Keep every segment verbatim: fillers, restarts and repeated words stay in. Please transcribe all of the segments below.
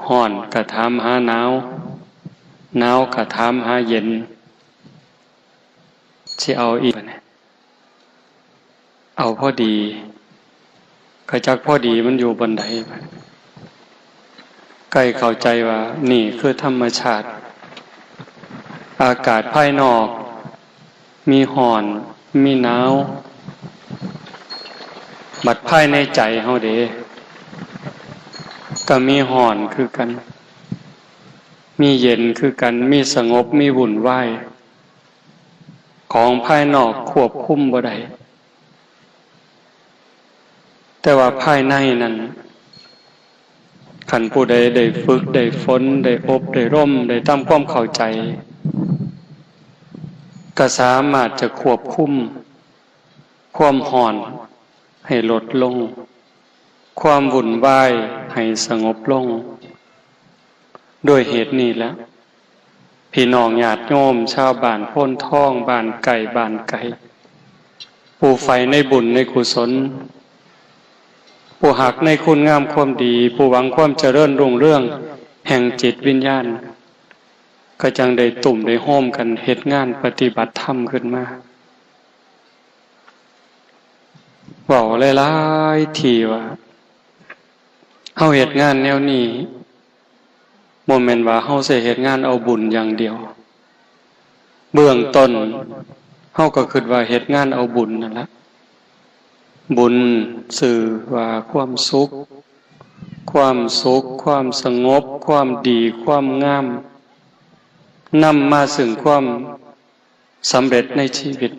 ฮ้อนก็ถามหาหนาว หนาวก็ถามหาเย็น สิเอาอีก เอาพอดี ก็จักพอดีมันอยู่บ่อนใด ใกล้เข้าใจว่านี่คือธรรมชาติ อากาศภายนอก มีฮ้อน มีหนาว บัดภายในใจเฮาเด้ ก็มีฮ้อนคือกัน มีเย็นคือกัน มีสงบ มีวุ่นวาย ของภายนอกควบคุมบ่ได้ แต่ว่าภายในนั้น คันผู้ใดได้ฝึก ได้ฝน ได้อบ ได้รม ได้ทำความเข้าใจ ก็สามารถจะควบคุม ความฮ้อนให้ลดลง ความวุ่นวายให้สงบลง ด้วยเหตุนี้แหละ พี่น้องญาติโยม ชาวบ้านโพนทอง บ้านใกล้ บ้านไกล ผู้ใฝ่ในบุญในกุศล ผู้ฮักในคุณงามความดี ผู้หวังความเจริญรุ่งเรืองแห่งจิตวิญญาณ ก็จั่งได้ตุ้มได้โฮมกันเฮ็ดงานปฏิบัติธรรมขึ้นมา เว้าหลายๆ ที่ว่า เฮาเฮ็ดงานแนวนี้ บ่แม่นว่าเฮาสิเฮ็ดงานเอาบุญอย่างเดียว เบื้องต้น เฮาก็คิดว่าเฮ็ดงานเอาบุญนั่นละ บุญชื่อว่าความสุข ความสุข ความสงบ ความดี ความงาม นำมาซึ่งความสำเร็จในชีวิต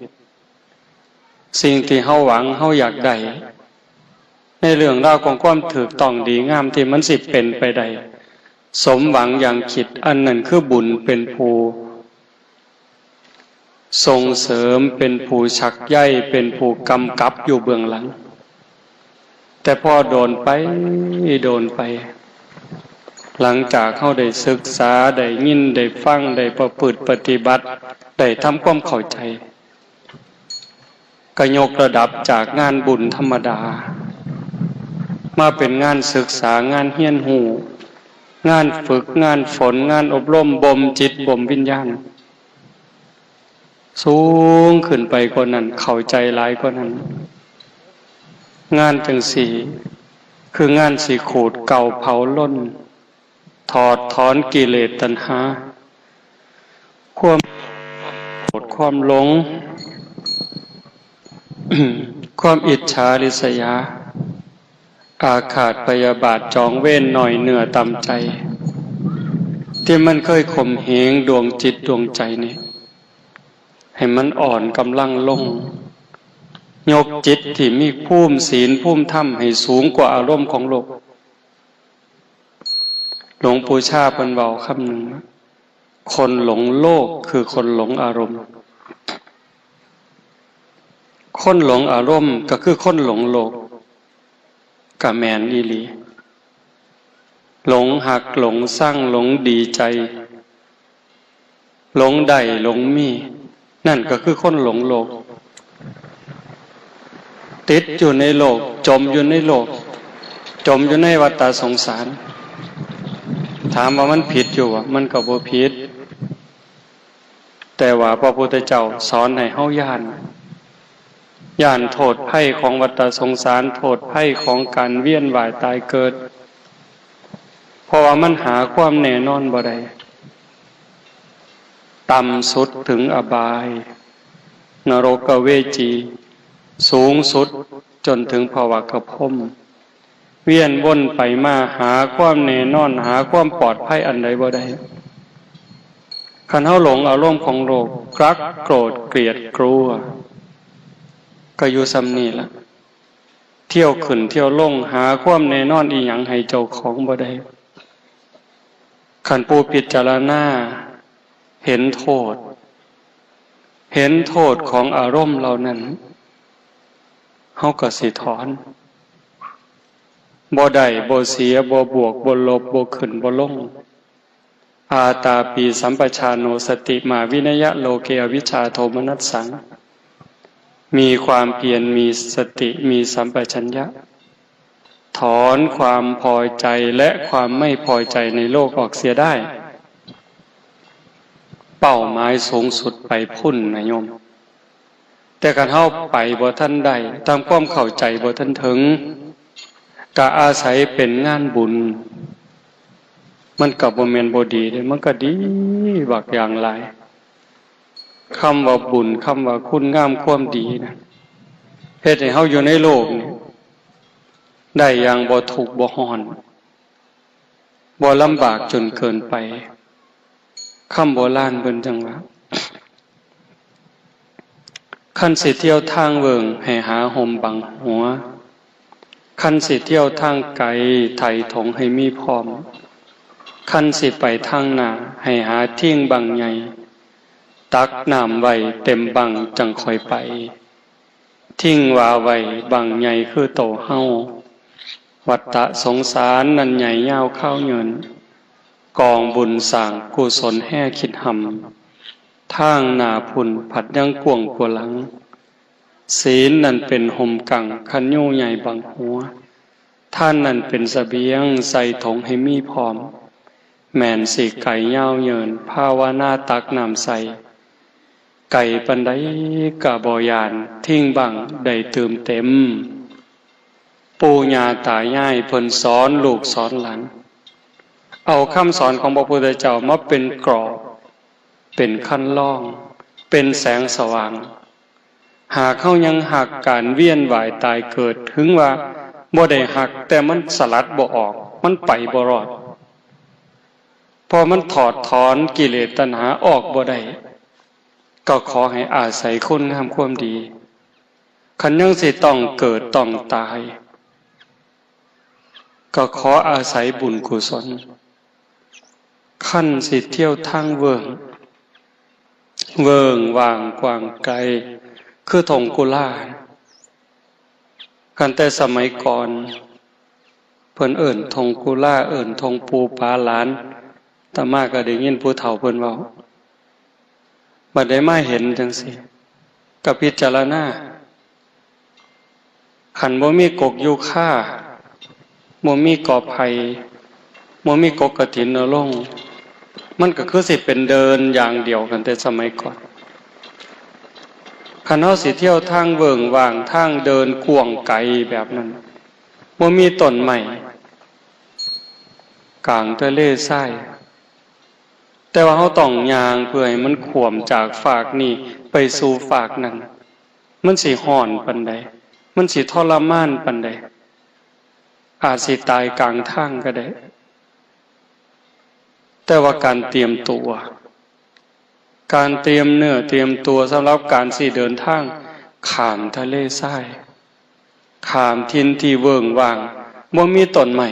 สิ่งที่เฮาหวัง เฮาอยากได้ ในเรื่องราวของความถูกต้องดีงามที่มันสิเป็นไปได้ สมหวังอย่างคิด อันนั้นคือบุญเป็นผู้ส่งเสริม เป็นผู้ชักใย เป็นผู้กำกับอยู่เบื้องหลัง แต่พอโดนไป โดนไป หลังจากเฮาได้ศึกษา ได้ยิน ได้ฟัง ได้ประพฤติปฏิบัติ ได้ทำความเข้าใจ ก็ยกระดับจากงานบุญธรรมดา มาเป็นงานศึกษา งานเฮียนฮู้ งานฝึก งานฝน งานอบรม บ่มจิต บ่มวิญญาณ สูงขึ้นไปกว่านั้น เข้าใจหลายกว่านั้น งานจั่งซี้ คืองานสิขูดเกลาเผาลน ถอดถอนกิเลสตัณหา ความโกรธ ความหลง ความอิจฉาริษยา อาฆาตพยาบาท จองเวร น้อยเนื้อต่ำใจ ที่มันเคยข่มเหงดวงจิตดวงใจนี่ ให้มันอ่อนกำลังลง ยกจิตที่มีภูมิศีล ภูมิธรรม ให้สูงกว่าอารมณ์ของโลก หลวงปู่ชาเพิ่นเว้าคำหนึ่งว่า คนหลงโลกคือคนหลงอารมณ์ คนหลงอารมณ์ก็คือคนหลงโลก ก็แม่นอีหลี หลงฮัก หลงซัง หลงดีใจ หลงได้ หลงมี นั่นก็คือคนหลงโลก ติดอยู่ในโลก จมอยู่ในโลก จมอยู่ในวัฏฏะสงสาร ถามว่ามันผิดอยู่บ่ มันก็บ่ผิด แต่ว่าพระพุทธเจ้าสอนให้เฮาย้าน ย้านโทษภัยของวัฏฏะสงสาร โทษภัยของการเวียนว่ายตายเกิด เพราะว่ามันหาความแน่นอนบ่ได้ ต่ำสุดถึงอบาย นรกเวจี สูงสุดจนถึงภวกพรหม เวียนวนไปมาหาความแน่นอน หาความปลอดภัยอันใดบ่ได้ คันเฮาหลงอารมณ์ของโลก รัก โกรธ เกลียด กลัว ก็อยู่ส่ำนี้ละ เที่ยวขึ้นเที่ยวลง หาความแน่นอนอีหยังให้เจ้าของบ่ได้ คันผู้พิจารณาเห็นโทษ เห็นโทษของอารมณ์เหล่านั้น เฮาก็สิถอน บ่ได้ บ่เสีย บ่บวก บ่ลบ บ่ขึ้น บ่ลง อาตาปีสัมปชาโนสติมาวินยะโลเกอวิชชาโทมนัสสัง มีความเพียร มีสติ มีสัมปชัญญะ ถอนความพอใจและความไม่พอใจในโลกออกเสียได้ เป้าหมายสูงสุดไปพุ้นนะโยม แต่คันเฮาไปบ่ทันได้ ตามความเข้าใจบ่ทันถึง ก็อาศัยเป็นงานบุญ มันก็บ่แม่นบ่ดีเด้ มันก็ดีบักอย่างหลาย คำว่าบุญ คำว่าคุณงามความดีนะ เฮ็ดให้เฮาอยู่ในโลกนี่ ได้อย่างบ่ทุกข์บ่ร้อน บ่ลำบากจนเกินไป คำโบราณเพิ่นจั่งว่า คันสิเที่ยวทางเวิ้งให้หาฮ่มบังหัว คันสิเที่ยวทางไกไถถงให้มีพร้อม คันสิไปทางหน้าให้หาทิ่งบั้งใหญ่ ตักน้ำไว้เต็มบั้งจั่งค่อยไป ทิ่งว่าไว้บั้งใหญ่คือโตเฮา วัฏฏะสงสารนั้นใหญ่ยาวคาวยืน กองบุญสร้างกุศลแฮ่คิดหำ ทางหน้าพุ้นผัดยังกว้างกว่าหลัง ศีลนั้นเป็นฮ่มกั้งคันยูใหญ่บังหัว ทานนั้นเป็นเสบียงใส่ถงให้มีพร้อม แม่นสิไกยาวยืนภาวนาตักน้ำใส่ ไกปานใดก็บ่ย้าน ทิ่งบั้งได้ตื่มเต็ม ปู่ย่าตายายเพิ่นสอนลูกสอนหลาน เอาคำสอนของพระพุทธเจ้ามาเป็นกรอบ เป็นคันลอง เป็นแสงสว่าง หากเฮายังฮักการเวียนว่ายตายเกิด ถึงว่าบ่ได้ฮัก แต่มันสลัดบ่ออก มันไปบ่รอด เพราะมันถอดถอนกิเลสตัณหาออกบ่ได้ ก็ขอให้อาศัยคุณงามความดี คันยังสิต้องเกิดต้องตาย ก็ขออาศัยบุญกุศล คันสิเที่ยวทางเวิ้ง เวิ้งว่างกว้างไกล คือถงกุลา คันแต่สมัยก่อน เพิ่นเอิ้นถงกุลา เอิ้นถงปู่ปาหลาน อาตมาก็ได้ยินผู้เฒ่าเพิ่นเว้า บัดได้มาเห็นจั่งซี้ ก็พิจารณา คันบ่มีกกยูคา บ่มีกอไผ่ บ่มีกกกฐินนรงค์ มันก็คือสิเป็นเดินอย่างเดียวกันแต่สมัยก่อน คันเฮาสิเที่ยวทางเวิ้งว่าง ทางเดินกว้างไกลแบบนั้น บ่มีต้นไม้ กลางทะเลทราย แต่ว่าเฮาต้องย่างเพื่อให้มันข้ามจากฟากนี้ไปสู่ฟากนั้น มันสิร้อนปานใด มันสิทรมานปานใด อาจสิตายกลางทางก็ได้ แต่ว่าการเตรียมตัว การเตรียมเนื้อเตรียมตัวสำหรับการสิเดินทางข้ามทะเลทราย ข้ามถิ่นที่เวิ้งว่าง บ่มีต้นไม้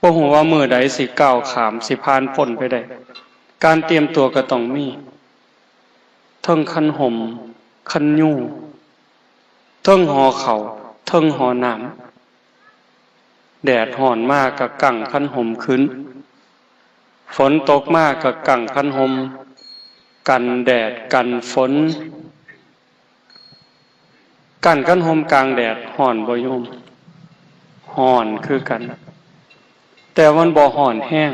บ่ฮู้ว่ามื้อใดสิก้าวข้าม สิผ่านพ้นไปได้ การเตรียมตัวก็ต้องมี เทิงคันฮ่ม คันยู เทิงห่อข้าว เทิงห่อน้ำ แดดร้อนมาก็กังคันฮ่มขึ้น ฝนตกมาก็กังคันฮ่ม กันแดดกันฝน กังคันฮ่มกลางแดดร้อนบ่โยม ร้อนคือกัน แต่มันบ่ร้อนแฮง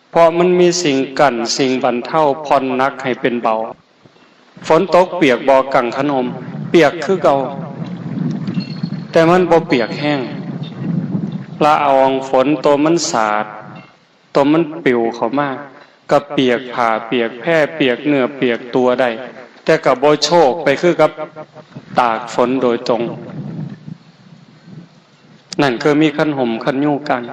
เพราะมันมีสิ่งกั้น สิ่งบรรเทา ผ่อนหนักให้เป็นเบา ฝนตกเปียกบ่กังคันฮ่ม เปียกคือเก่า แต่มันบ่เปียกแฮง ละอองฝนโตมันสาด โตมันปลิวเข้ามา ก็เปียกผ้า เปียกแพ เปียกเนื้อ เปียกตัวได้ แต่ก็บ่โชกไปคือกับตากฝนโดยตรง นั่นคือมีคันฮ่มคันยูกัง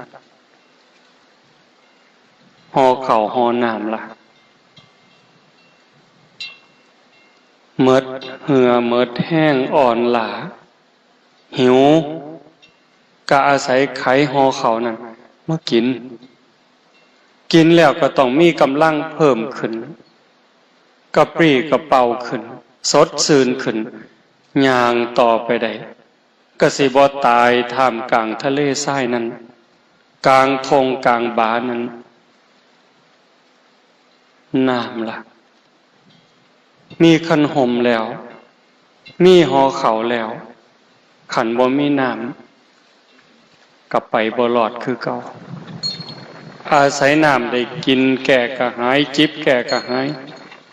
ห่อข้าวห่อน้ำล่ะ หมดเหื่อหมดแฮงอ่อนล้า หิว ก็อาศัยไขห่อข้าวนั้นมากิน กินแล้วก็ต้องมีกำลังเพิ่มขึ้น กระปรี้กระเปร่าขึ้น สดชื่นขึ้น ย่างต่อไปได้ ก็สิบ่ตายท่ามกลางทะเลทรายนั้น กลางท่งกลางบานั้น น้ำล่ะ มีคันฮ่มแล้ว มีห่อข้าวแล้ว คันบ่มีน้ ก็ไปบ่รอดคือเก่า อาศัยน้ำได้กินแก้กระหาย จิบแก้กระหาย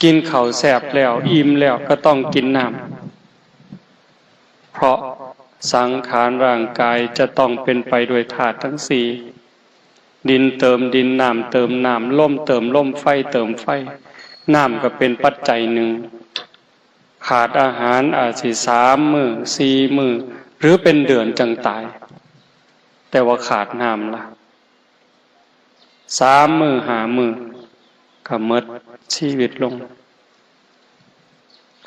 กินข้าวแซ่บแล้ว อิ่มแล้วก็ต้องกินน้ำ เพราะสังขารร่างกายจะต้องเป็นไปด้วยธาตุทั้งสี่ ดินเติมดิน น้ำเติมน้ำ ลมเติมลม ไฟเติมไฟ น้ำก็เป็นปัจจัยหนึ่ง ขาดอาหารอาจสิสามมื้อ สี่มื้อ หรือเป็นเดือนจั่งตาย แต่ว่าขาดน้ำล่ะ สามมื้อ ห้ามื้อ ก็หมดชีวิตลง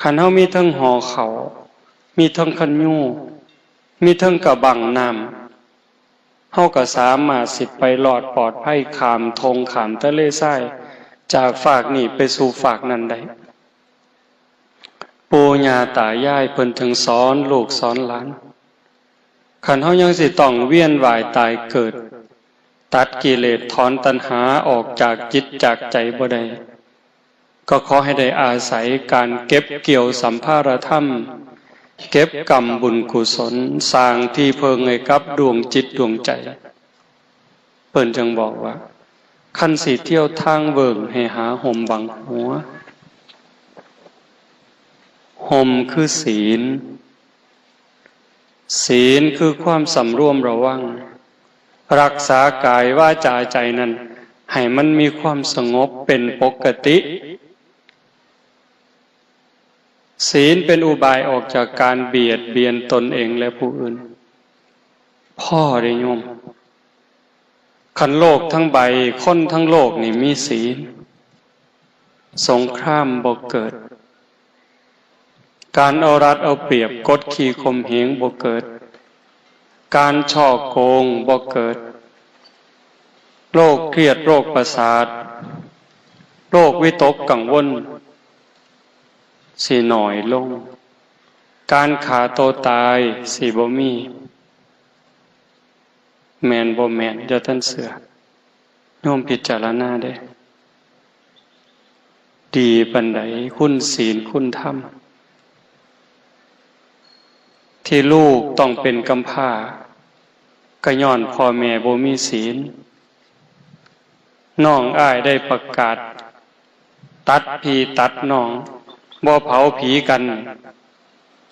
คันเฮามีเทิงห่อข้าว มีเทิงคันยู มีเทิงกะบั้งน้ำ เฮาก็สามารถสิไปรอดปลอดภัยข้ามท่งข้ามทะเลทราย จากฟากนี้ไปสู่ฟากนั้นได้ ปู่ย่าตายายเพิ่นถึงสอนลูกสอนหลาน คันเฮายังสิต้องเวียนว่ายตายเกิด ตัดกิเลสถอนตัณหาออกจากจิตจากใจบ่ได้ ก็ขอให้ได้อาศัยการเก็บเกี่ยวสัมภารธรรม เก็บกำบุญกุศล สร้างที่เพิ่งให้กับดวงจิตดวงใจ เพิ่นจึงบอกว่า คันสิเที่ยวทางเวิ้งให้หาห่มบังหัว ห่มคือศีล ศีลคือความสำรวมระวัง รักษากายวาจาใจนั้น ให้มันมีความสงบเป็นปกติ ศีลเป็นอุบายออกจากการเบียดเบียนตนเองและผู้อื่น พ่อได้โยม คันโลกทั้งใบ คนทั้งโลกนี่มีศีล สงครามบ่เกิด การเอารัดเอาเปรียบกดขี่ข่มเหงบ่เกิด การฉ้อโกงบ่เกิด โรคเครียดโรคประสาท โรควิตกกังวล สิน้อยลง การฆ่าตัวตายสิบ่มี แม่นบ่แม่น อย่าท่านเชื่อ โยมพิจารณาเด้ ดีปานใดคุณศีลคุณธรรม ที่ลูกต้องเป็นกำพร้า ก็ย้อนพ่อแม่บ่มีศีล น้องอ้ายได้ประกาศ ตัดพี่ตัดน้อง บ่เผาผีกัน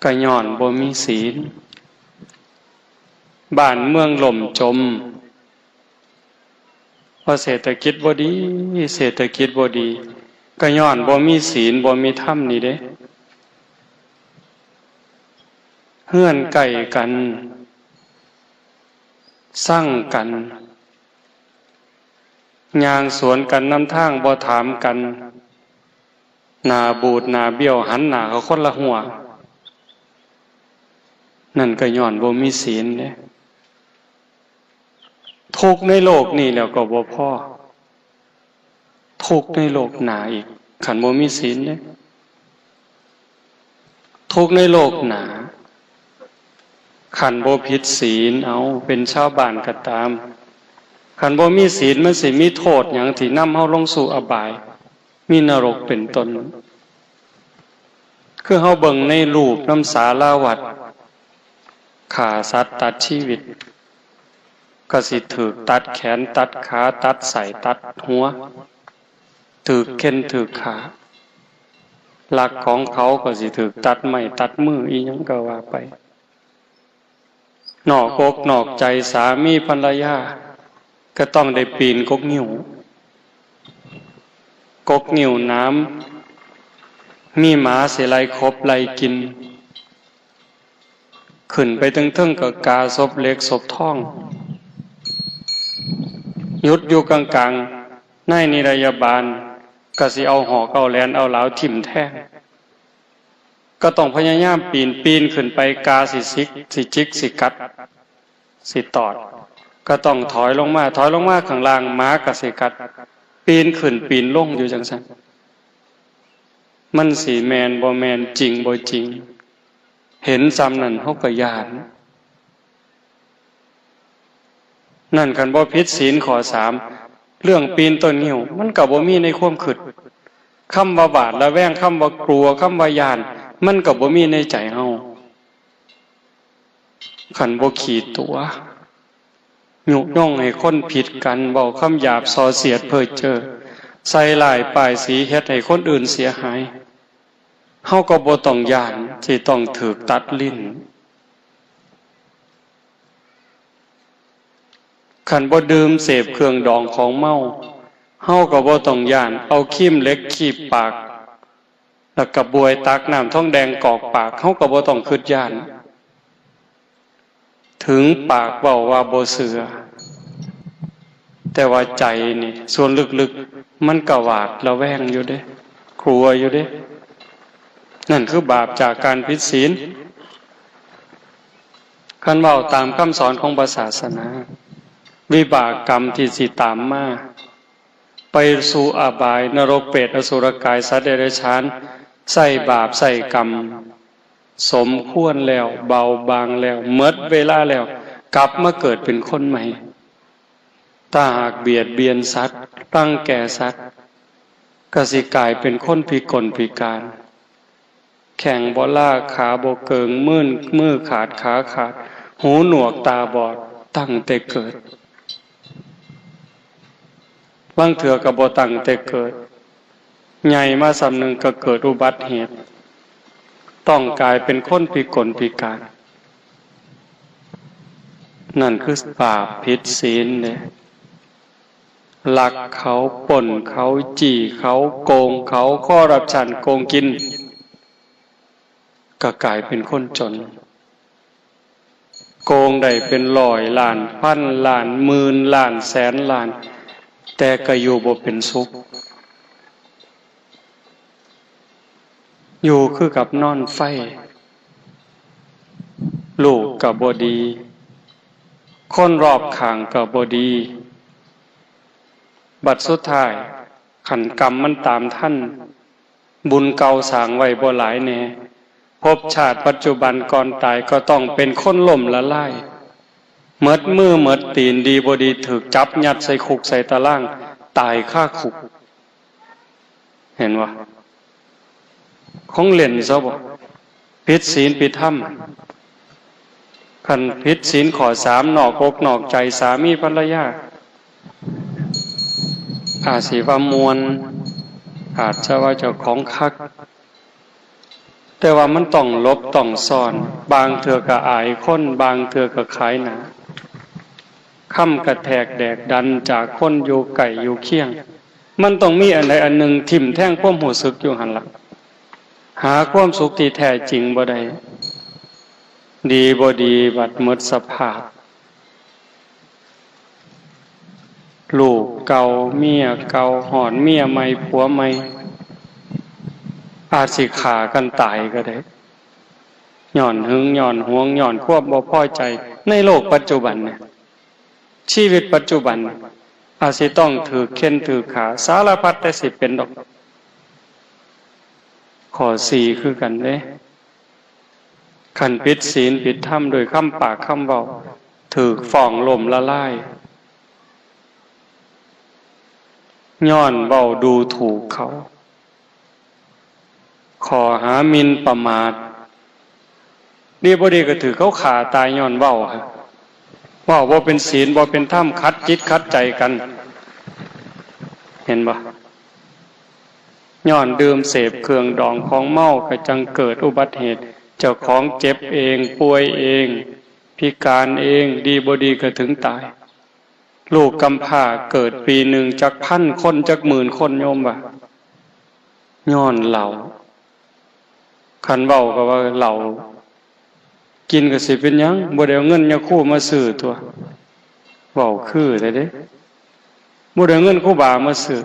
ก็ย้อนบ่มีศีล บ้านเมืองล่มจม ว่าเศรษฐกิจบ่ดี เศรษฐกิจบ่ดี ก็ย้อนบ่มีศีล บ่มีธรรมนี่เด้ เฮือนใกล้กัน ซังกัน ย่างสวนกันนำทาง บ่ถามกัน หน้าบูดหน้าเบี้ยว หันหน้าเขาคนละหัว นั่นก็ย้อนบ่มีศีลเด้ ทุกข์ในโลกนี้แล้วก็บ่พอ ทุกข์ในโลกหน้าอีก คันบ่มีศีลเด้ ทุกข์ในโลกหน้า คันบ่ผิดศีล เอา เป็นชาวบ้านก็ตาม คันบ่มีศีล มันสิมีโทษหยังที่นำเฮาลงสู่อบาย มีนรกเป็นต้น คือเฮาเบิ่งในรูปนำสาราวัด ฆ่าสัตว์ตัดชีวิต ก็สิถูกตัดแขนตัดขาตัดไส้ตัดหัว ถูกเฆ่นถูกฆ่า ลักของเขาก็สิถูกตัดไม้ตัดมือ อีหยังก็ว่าไป นอกอกนอกใจสามีภรรยา ก็ต้องได้ปีนกกงิ้ว กกงิ้วหนาม มีหมาสิไล่ขบไล่กิน ขึ้นไปเทิงๆ ก็กาศพเหล็กศพทอง หยุดอยู่กลางๆ นายนิรยาบาล ก็สิเอาหอกเอาแหลนเอาหลาวถิ่มแทง ก็ต้องพยายามปีน ปีนขึ้นไป กาสิสิก สิจิก สิกัด สิตอด ก็ต้องถอยลงมา ถอยลงมาข้างล่าง หมาก็สิกัด ปีนขึ้นปีนลงอยู่จั่งซั้น มันสิแม่นบ่แม่น จริงบ่จริง เห็นซ่ำนั้นเฮาก็ย้าน นั่นคันบ่ผิดศีลข้อสาม เรื่องปีนต้นงิ้ว มันก็บ่มีในความคิด คำว่าหวาดระแวง คำว่ากลัว คำว่าย้าน มันก็บ่มีในใจเฮา คันบ่ขีดตั๋ว ยุยงให้คนผิดกัน เว้าคำหยาบส่อเสียดเพ้อเจ้อ ใส่ร้ายป้ายสี เฮ็ดให้คนอื่นเสียหาย เฮาก็บ่ต้องย้านสิต้องถูกตัดลิ้น คันบ่ดื่มเสพเครื่องดองของเมา เฮาก็บ่ต้องย้าน เอาครีมเหล็กคีบปาก แล้วก็บวยตักน้ำทองแดงกอกปาก เฮาก็บ่ต้องคิดย้าน ถึงปากเว้าว่าบ่เชื่อ แต่ว่าใจนี่ ส่วนลึกๆ มันก็หวาดระแวงอยู่เด้ กลัวอยู่เด้ นั่นคือบาปจากการผิดศีล คันเว้าตามคำสอนของพระศาสนา วิบากกรรมที่สิตามมา ไปสู่อบาย นรก เปรต อสุรกาย สัตว์เดรัจฉาน ใส่บาปใส่กรรม สมควรแล้ว เบาบางแล้ว หมดเวลาแล้ว กลับมาเกิดเป็นคนใหม่ ถ้าหากเบียดเบียนสัตว์ รังแกสัตว์ ก็สิกลายเป็นคนพิกลพิการ แข้งบ่ลา ขาบ่เกิง มือ มือขาด ขาขาด หูหนวก ตาบอด ตั้งแต่เกิด ลางเทื่อก็บ่ตั้งแต่เกิด ใหญ่มาส่ำหนึ่งก็เกิดอุบัติเหตุ ต้องกลายเป็นคนพิกลพิการ นั่นคือบาปผิดศีลเด้ ลักเขา ปล้นเขา จี้เขา โกงเขา คอร์รัปชัน โกงกิน ก็กลายเป็นคนจน โกงได้เป็นร้อยล้าน พันล้าน หมื่นล้าน แสนล้าน แต่ก็อยู่บ่เป็นสุข อยู่คือกับนอนไฟ ลูกก็บ่ดี คนรอบข้างก็บ่ดี บัดสุดท้าย คันกรรมมันตามทัน บุญเก่าสร้างไว้บ่หลายแน่ ภพชาติปัจจุบันก่อนตายก็ต้องเป็นคนล้มละลาย หมดมือหมดตีน ดีบ่ดีถูกจับยัดใส่คุกใส่ตาราง ตายคาคุก เห็นบ่ ของเล่นซะบ่ ผิดศีลผิดธรรม คันผิดศีลข้อสาม นอกอกนอกใจสามีภรรยา อาจสิว่าม่วน อาจจะว่าเจ้าของคัก แต่ว่ามันต้องหลบต้องซ่อน บางเทื่อก็อายคน บางเทื่อก็ขายหน้า คำกระแทกแดกดันจากคนอยู่ใกล้อยู่เคียง มันต้องมีอันใดอันหนึ่งทิ่มแทงความรู้สึกอยู่หั่นล่ะ หาความสุขที่แท้จริงบ่ได้ ดีบ่ดีบัดหมดสภาพ ลูกเก่า เมียเก่า ฮอดเมียใหม่ ผัวใหม่ อาจสิฆ่ากันตายก็ได้ ย้อนหึง ย้อนหวง ย้อนความบ่พอใจ ในโลกปัจจุบันเนี่ย ชีวิตปัจจุบัน อาจสิต้องถูกเฆ่นถูกฆ่า สารพัดแต่สิเป็นดอก ข้อสี่คือกันเด้ คันผิดศีลผิดธรรมโดยคำปากคำเว้า ถูกฟ้องล้มละลาย ย้อนเว้าดูถูกเขา ข้อหาหมิ่นประมาท ดีบ่ดีก็ถูกเขาฆ่าตายย้อนเว้า เว้าบ่เป็นศีลบ่เป็นธรรม ขัดจิตขัดใจกัน เห็นบ่ ย้อนดื่มเสพเครื่องดองของเมาก็จั่งเกิดอุบัติเหตุ เจ้าของเจ็บเอง ป่วยเอง พิการเอง ดีบ่ดีก็ถึงตาย ลูกกำพร้าเกิดปีหนึ่งจักพันคน จักหมื่นคน โยมว่า ย้อนเหล้า คันเว้าก็ว่าเหล้า กินก็สิเป็นหยัง บ่ได้เอาเงินยาคูมาซื้อตั๊ว เว้าคือแท้เด้ บ่ได้เอาเงินครูบามาซื้อ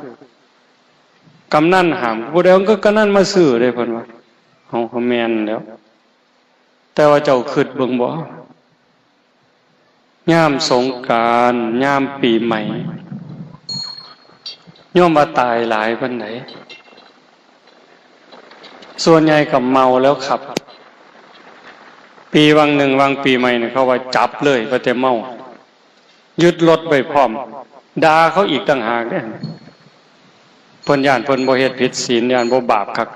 กำนันห้าม บ่ได้เอาเงินกำนันมาซื้อเด้ เพิ่นว่า เอา ก็แม่นแล้ว แต่ว่าเจ้าคิดเบิ่งบ่ ยามสงกรานต์ ยามปีใหม่ โยมว่าตายหลายปานใด ส่วนใหญ่ก็เมาแล้วขับ ปีวังหนึ่งวังปีใหม่เนี่ย เขาว่าจับเลย ว่าแต่เมา ยึดรถไว้พร้อม ด่าเขาอีกต่างหากเด้ เพิ่นย้านเพิ่นบ่เฮ็ดผิดศีล ย้านบ่บาปคัก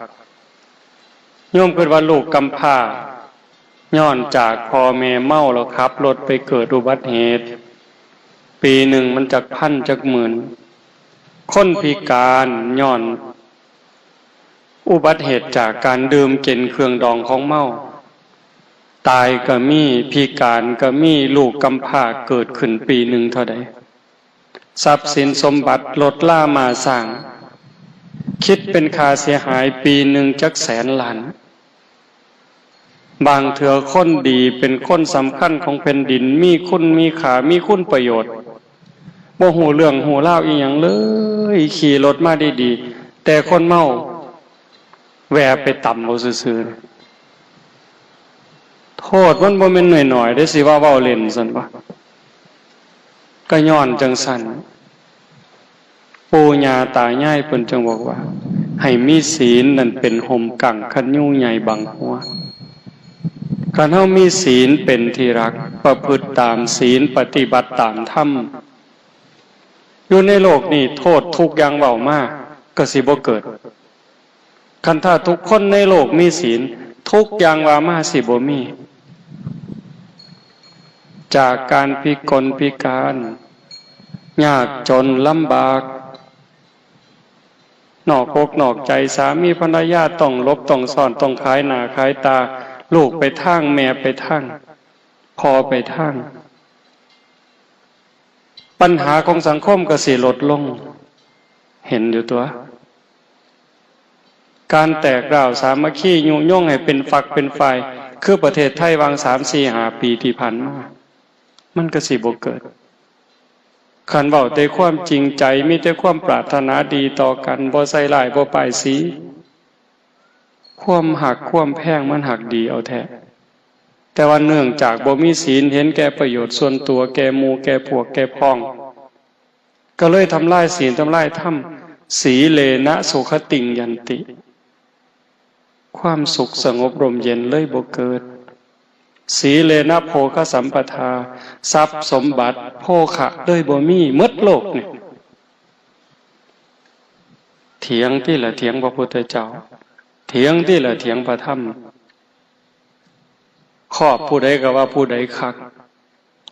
โยมคิดว่าลูกกำพร้า ย้อนจากพ่อแม่เมาแล้วขับรถไปเกิดอุบัติเหตุ ปีหนึ่งมันจักพันจักหมื่น คนพิการย้อนอุบัติเหตุจากการดื่มกินเครื่องดองของเมา ตายก็มี พิการก็มี ลูกกำพร้าเกิดขึ้นปีหนึ่งเท่าใด ทรัพย์สินสมบัติรถรามาสร้าง คิดเป็นค่าเสียหายปีหนึ่งจักแสนล้าน บางเทื่อคนดีเป็นคนสำคัญของแผ่นดิน มีคุณมีค่า มีคุณประโยชน์ บ่ฮู้เรื่องฮู้ราวอีหยังเลย ขี่รถมาดีๆ แต่คนเมาแวะไปตำเอาซื่อๆ โทษมันบ่แม่นน้อยๆ เด้ สิว่าเว้าเล่นซั่นบ่ ก็ย้อนจั่งซั้น ปู่ย่าตายายเพิ่นจึงบอกว่า ให้มีศีลนั่นเป็นฮ่มกั้งคันยูใหญ่บังหัว คันเฮามีศีลเป็นที่รัก ประพฤติตามศีล ปฏิบัติตามธรรม อยู่ในโลกนี้โทษทุกข์อย่างเว้ามาก็สิบ่เกิด คันถ้าทุกคนในโลกมีศีล ทุกข์อย่างว่ามาสิบ่มี จากการพิกลพิการ ยากจนลำบาก นอกอกนอกใจ สามีภรรยาต้องหลบต้องซ่อน ต้องขายหน้าขายตา ลูกไปทาง แม่ไปทาง พ่อไปทาง ปัญหาของสังคมก็สิลดลง เห็นอยู่ตัว การแตกร้าวสามัคคียุยงให้เป็นฝักเป็นฝ่าย คือประเทศไทยหว่างสามสี่ห้าปีที่ผ่านมา มันก็สิบ่เกิด คันเว้าแต่ความจริงใจ มีแต่ความปรารถนาดีต่อกัน บ่ใส่ร้าย บ่ป้ายสี ความฮักความแพงมันฮักดีเอาแท้ แต่ว่าเนื่องจากบ่มีศีล เห็นแก่ประโยชน์ส่วนตัว แก่หมู่แก่พวกแก่พ้อง ก็เลยทำลายศีลทำลายธรรม สีเลนะสุขติงยันติ ความสุขสงบร่มเย็นเลยบ่เกิด สีเลนะโภคสัมปทา ทรัพย์สมบัติโภคะเลยบ่มี หมดโลกนี่ เถียงติล่ะ เถียงพระพุทธเจ้า เถียงติล่ะ เถียงพระธรรม ครอบผู้ใดก็ว่าผู้ใดคัก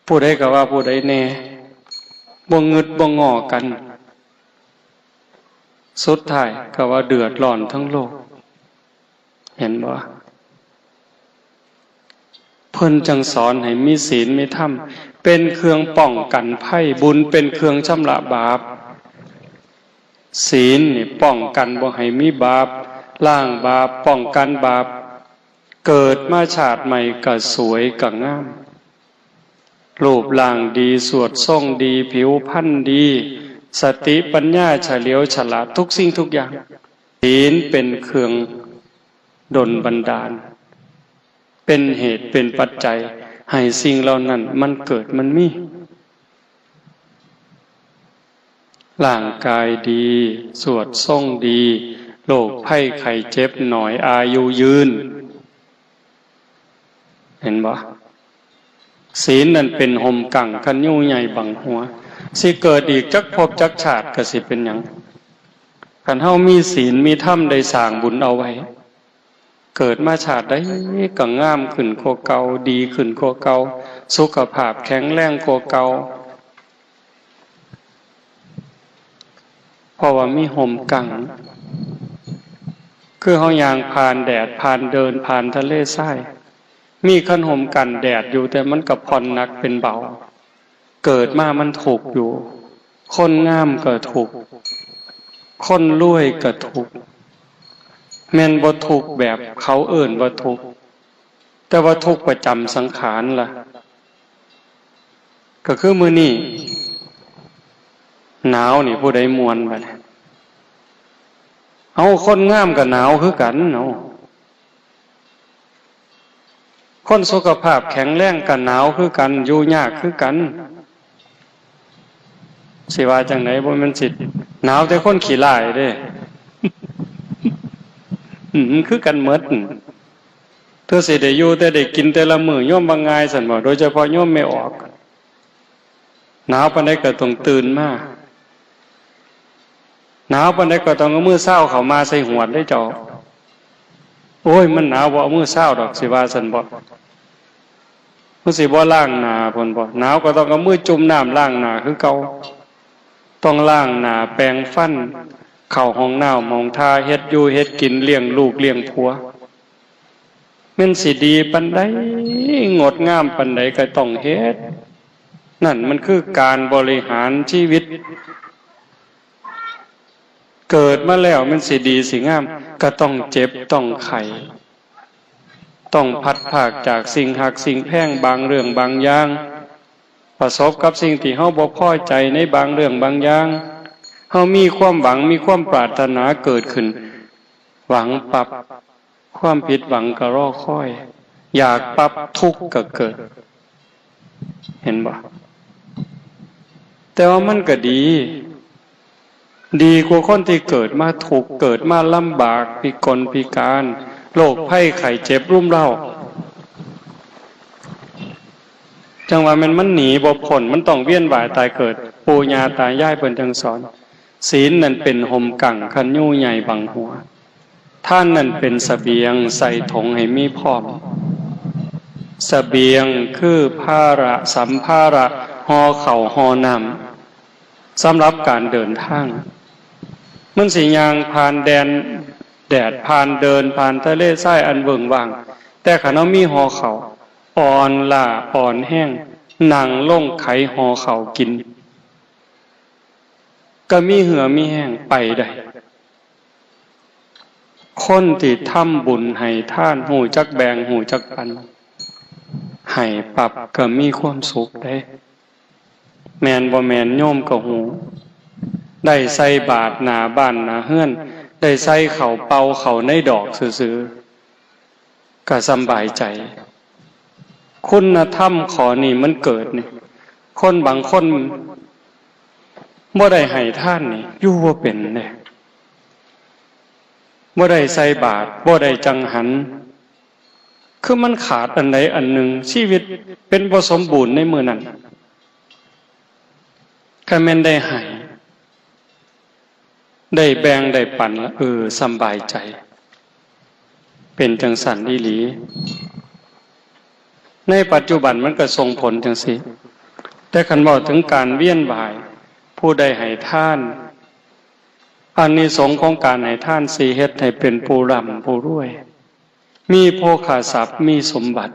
ผู้ใดก็ว่าผู้ใดแน่ บ่งึดบ่งอกัน สุดท้ายก็ว่าเดือดร้อนทั้งโลก เห็นบ่ เพิ่นจั่งสอนให้มีศีลมีธรรม เป็นเครื่องป้องกันภัย บุญเป็นเครื่องชำระบาป ศีลนี่ป้องกันบ่ให้มีบาป ล้างบาป ป้องกันบาป เกิดมาชาติใหม่ก็สวยก็งาม รูปร่างดี สวดทรงดี ผิวพรรณดี สติปัญญาเฉลียวฉลาดทุกสิ่งทุกอย่าง ศีลเป็นเครื่องดลบันดาล เป็นเหตุเป็นปัจจัยให้สิ่งเหล่านั้นมันเกิดมันมี ร่างกายดี สวดทรงดี โรคภัยไข้เจ็บน้อย อายุยืน เห็นบ่ ศีลนั่นเป็นฮ่มกั้งคันยูใหญ่บังหัว สิเกิดอีกจักภพจักชาติก็สิเป็นหยัง คันเฮามีศีลมีธรรมได้สร้างบุญเอาไว้ เกิดมาชาติใดก็งามขึ้นกว่าเก่า ดีขึ้นกว่าเก่า สุขภาพแข็งแรงกว่าเก่า เพราะว่ามีฮ่มกั้ง คือเฮาย่างผ่านแดด ผ่านเดิน ผ่านทะเลทราย มีคันฮ่มกั้นแดดอยู่ แต่มันก็ผ่อนหนักเป็นเบา เกิดมามันทุกข์อยู่ คนงามก็ทุกข์ คนรวยก็ทุกข์ แม่นบ่ทุกข์แบบเขาเอิ้นว่าทุกข์ แต่ว่าทุกข์ประจำสังขารล่ะ ก็คือมื้อนี้หนาวนี่ผู้ใดม่วนบัดนี้ เอาคนงามก็หนาวคือกัน เอา คนสุขภาพแข็งแรงก็หนาวคือกัน อยู่ยากคือกัน สิว่าจั่งใด บ่แม่นสิหนาวแต่คนขี้ร้ายเด้ อืม คือกันหมด เทื่อสิได้อยู่แต่ได้กินแต่ละมื้อ โยมว่าง่ายซั่นบ่ โดยเฉพาะโยมแม่ออก หนาวปานใดก็ต้องตื่นมา หนาวปานใดก็ต้องเอามือซาวเข้ามาใส่หวดเด้เจ้า โอ้ย มันหนาว บ่เอามือซาวดอก สิว่าซั่นบ่ มันสิบ่ล้างหน้าพุ้นบ่ หนาวก็ต้องเอามือจุ่มน้ำล้างหน้าคือเก่า ต้องล้างหน้า แปรงฟัน เข้าห้องน้ำห้องท่า เฮ็ดอยู่เฮ็ดกิน เลี้ยงลูกเลี้ยงผัว แม่นสิดีปานใด งดงามปานใดก็ต้องเฮ็ด นั่นมันคือการบริหารชีวิต เกิดมาแล้วแม่นสิดีสิงาม ก็ต้องเจ็บต้องไข้ ต้องพลัดพรากจากสิ่งฮักสิ่งแพงบางเรื่องบางอย่าง ประสบกับสิ่งที่เฮาบ่พอใจในบางเรื่องบางอย่าง เฮามีความหวังมีความปรารถนาเกิดขึ้น หวังปั๊บ ความผิดหวังก็รอคอย อยากปั๊บทุกข์ก็เกิด เห็นบ่ แต่ว่ามันก็ดี ดีกว่าคนที่เกิดมาทุกข์ เกิดมาลำบาก พิกลพิการ โรคภัยไข้เจ็บรุมเร้า จั่งว่าแม่นมันหนีบ่พ้น มันต้องเวียนว่ายตายเกิด ปู่ย่าตายายเพิ่นจั่งสอน ศีลนั่นเป็นฮ่มกั้ง คันยูใหญ่บังหัว ทานนั่นเป็นเสบียง ใส่ถงให้มีพร้อม เสบียงคือภาระ สัมภาระ ห่อข้าวห่อน้ำ สำหรับการเดินทาง มันสิย่างผ่านแดนแดด ผ่านเดิน ผ่านทะเลทรายอันเวิ้งว้าง แต่คันเฮามีห่อข้าว อ่อนล้าอ่อนแฮง นั่งลงไขห่อข้าวกิน ก็มีเหื่อมีแฮงไปได้ คนที่ทำบุญให้ทาน ฮู้จักแบ่ง ฮู้จักปัน ให้ปั๊บก็มีความสุขเด้ แม่นบ่แม่นโยมก็ฮู้ ได้ใส่บาตรหน้าบ้านหน้าเฮือน ได้ใส่ข้าวเปล่าเข้าในดอกซื่อๆ ก็สำบายใจ คุณธรรมข้อนี้มันเกิดนี่ คนบางคนบ่ได้ให้ทานนี่ อยู่บ่เป็นเด้ บ่ได้ใส่บาตร บ่ได้จังหัน คือมันขาดอันใดอันหนึ่ง ชีวิตเป็นบ่สมบูรณ์ในมื้อนั้น คันแม่นได้ให้ ได้แบ่งได้ปันละ เออ สำบายใจ เป็นจั่งซั้นอีหลี ในปัจจุบันมันก็ส่งผลจั่งซี้ แต่คันเว้าถึงการเวียนว่าย ผู้ใดให้ทาน อานิสงส์ของการให้ทานสิเฮ็ดให้เป็นผู้ร่ำผู้รวย มีโภคทรัพย์ มีสมบัติ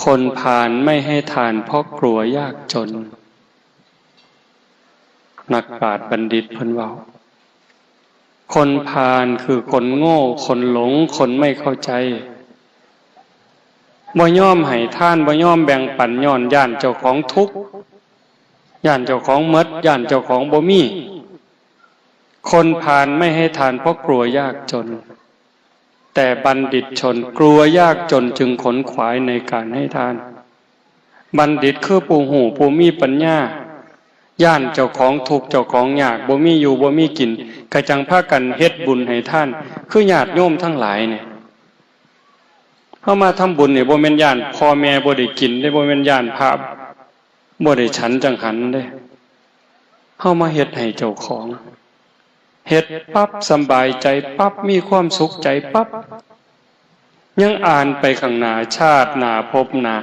คนพาลไม่ให้ทานเพราะกลัวยากจน นักปราชญ์บัณฑิตเพิ่นเว้า คนพาลคือคนโง่ คนหลง คนไม่เข้าใจ บ่ยอมให้ทาน บ่ยอมแบ่งปัน ย้อนย้านเจ้าของทุกข์ ย้านเจ้าของหมด ย้านเจ้าของบ่มี คนพาลไม่ให้ทานเพราะกลัวยากจน แต่บัณฑิตชนกลัวยากจนจึงขนขวายในการให้ทาน บัณฑิตคือผู้ฮู้ผู้มีปัญญา ย้านเจ้าของทุกข์เจ้าของยาก บ่มีอยู่บ่มีกิน ก็จั่งพากันเฮ็ดบุญให้ทาน คือญาติโยมทั้งหลายเนี่ย เฮามาทำบุญนี่บ่แม่นย้านพ่อแม่บ่ได้กินเด้ บ่แม่นย้านพระบ่ได้ฉันจั่งหันเด้ เฮามาเฮ็ดให้เจ้าของ เฮ็ดปั๊บสำบายใจปั๊บ มีความสุขใจปั๊บ ยังอ่านไปข้างหน้า ชาติหน้าภพหน้า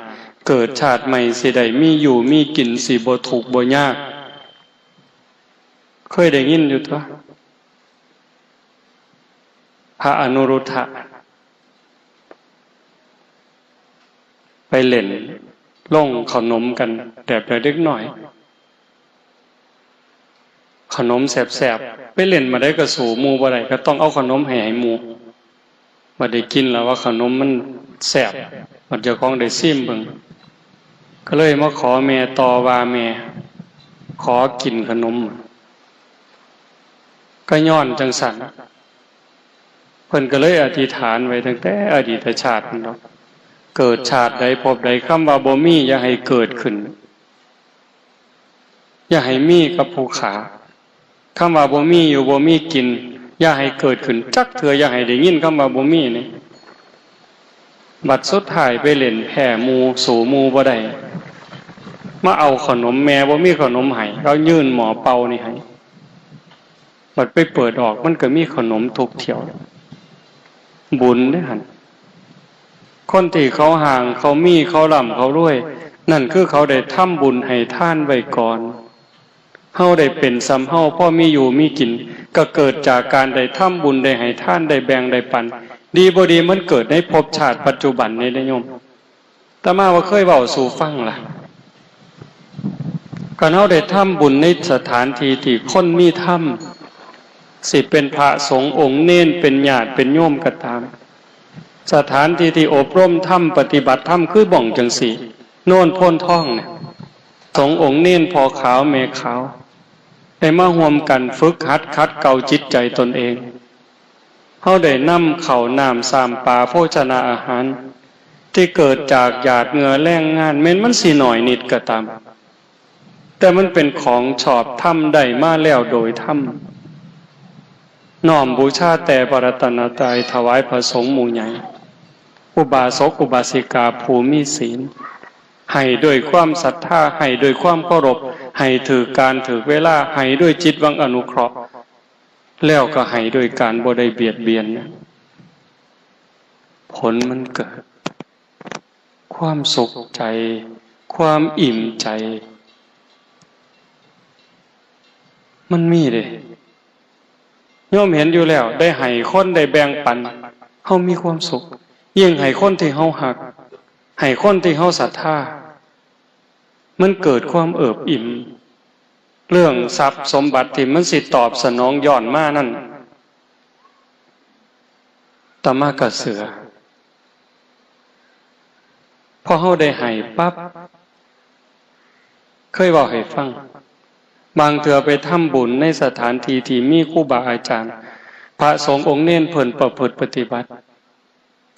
เกิดชาติใหม่สิได้มีอยู่มีกิน สิบ่ทุกข์บ่ยาก เคยได้ยินอยู่ตั๊ว พระอนุรุทธะ ไปเล่นโรงขนมกันแบบเด็กน้อย ขนมแซ่บๆ ไปเล่นมาได้ก็สู้หมู่บ่ได้ ก็ต้องเอาขนมให้ ให้หมู่ บัดได้กินแล้วว่าขนมมันแซ่บ บัดเจ้าของได้ซิมเบิ่ง ก็เลยมาขอแม่ต่อว่า แม่ ขอกินขนม ก็ย้อนจั่งซั้น เพิ่นก็เลยอธิษฐานไว้ตั้งแต่อดีตชาตินั่นดอก เกิดชาติใดภพใด คำว่าบ่มีอย่าให้เกิดขึ้น อย่าให้มีกับผู้ข้า คำว่าบ่มีอยู่บ่มีกิน อย่าให้เกิดขึ้นจักเทื่อ อย่าให้ได้ยินคำว่าบ่มีนี่ บัดสุดท้ายไปเล่นแพ้หมู่ สู้หมู่บ่ได้ มาเอาขนม แม่บ่มีขนมให้ เขายื่นหม้อเป่านี่ให้ บัดไปเปิดออก มันก็มีขนมทุกเที่ยว บุญเด้หั่น คนที่เขาห่าง เขามี เขาร่ำ เขารวย นั่นคือเขาได้ทำบุญให้ทานไว้ก่อน เฮาได้เป็นส่ำเฮา พอมีอยู่มีกิน ก็เกิดจากการได้ทำบุญ ได้ให้ทาน ได้แบ่ง ได้ปัน ดีบ่ดีมันเกิดในภพชาติปัจจุบันนี่เด้โยม อาตมาว่าเคยเว้าสู่ฟังล่ะ คันเฮาได้ทำบุญในสถานที่ที่คนมีธรรม สิเป็นพระสงฆ์องค์เณร เป็นญาติเป็นโยมก็ตาม สถานที่ที่อบรมธรรม ปฏิบัติธรรม คือบ่องจั่งซี้ โนนโพนทองเนี่ย สงฆ์องค์เณร พ่อขาวแม่ขาว ได้มาร่วมกันฝึกหัดขัดเกลาจิตใจตนเอง เฮาได้นำข้าวน้ำซ้ำปลาโภชนาอาหาร ที่เกิดจากหยาดเหงื่อแรงงาน แม้นมันสิน้อยนิดก็ตาม แต่มันเป็นของชอบธรรม ได้มาแล้วโดยธรรม น้อมบูชาแต่พระรัตนตรัย ถวายพระสงฆ์หมู่ใหญ่ อุบาสกอุบาสิกาผู้มีศีล ให้ด้วยความศรัทธา ให้ด้วยความเคารพ ให้ถืกการถืกเวลา ให้ด้วยจิตหวังอนุเคราะห์ แล้วก็ให้ด้วยการบ่ได้เบียดเบียน ผลมันเกิด ความสุขใจ ความอิ่มใจ มันมีเด้ โยมเห็นอยู่แล้ว ได้ให้คน ได้แบ่งปัน เฮามีความสุข ยิ่งให้คนที่เฮาฮัก ให้คนที่เฮาศรัทธา มันเกิดความเอิบอิ่ม เรื่องทรัพย์สมบัติที่มันสิตอบสนองย้อนมานั่น อาตมาก็เชื่อ พอเฮาได้ให้ปั๊บ เคยเว้าให้ฟัง บางเทื่อไปทำบุญในสถานที่ที่มีครูบาอาจารย์ พระสงฆ์องค์เณรเพิ่นประพฤติปฏิบัติ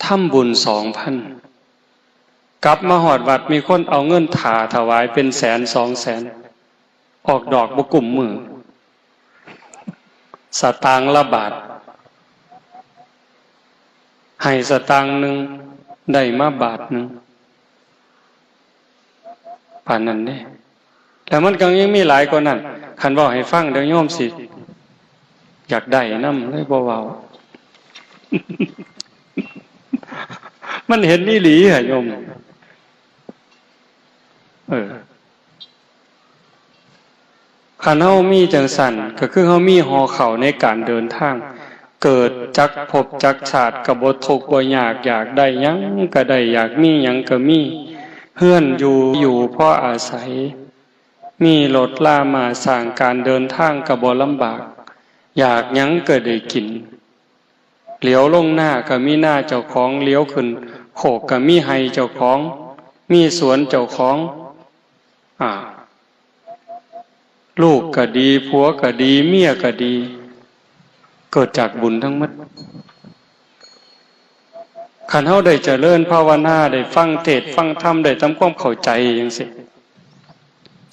ทำบุญสองพัน กลับมาฮอดวัดมีคนเอาเงินถ่าถวายเป็นแสนสองแสน ออกดอกบ่กุ้มมือ สตางค์ละบาท ให้สตางค์หนึ่ง ได้มาบาทหนึ่ง ปานนั้นเด้ แล้วมันก็ยังมีหลายกว่านั้น คันเว้าให้ฟังเดี๋ยวโยมสิ อยากได้นำ เลยบ่เว้า มันเห็นอีหลีอะโยม เออ คันเฮามีจั่งซั้น ก็คือเฮามีห่อข้าวในการเดินทาง เกิดจักภพจักชาติก็บ่ทุกข์บ่ยาก อยากได้หยังก็ได้ อยากมีหยังก็มี เฮือนอยู่ อยู่พออาศัย มีรถราม้าช้าง การเดินทางก็บ่ลำบาก อยากหยังก็ได้กิน เหลียวลงนาก็มีนาเจ้าของ เหลียวขึ้นโคกก็มีไร่เจ้าของ มีสวนเจ้าของ อ่า ลูกก็ดี ผัวก็ดี เมียก็ดี เกิดจากบุญทั้งหมด คันเฮาได้เจริญภาวนา ได้ฟังเทศน์ฟังธรรม ได้ทำความเข้าใจจั่งซี้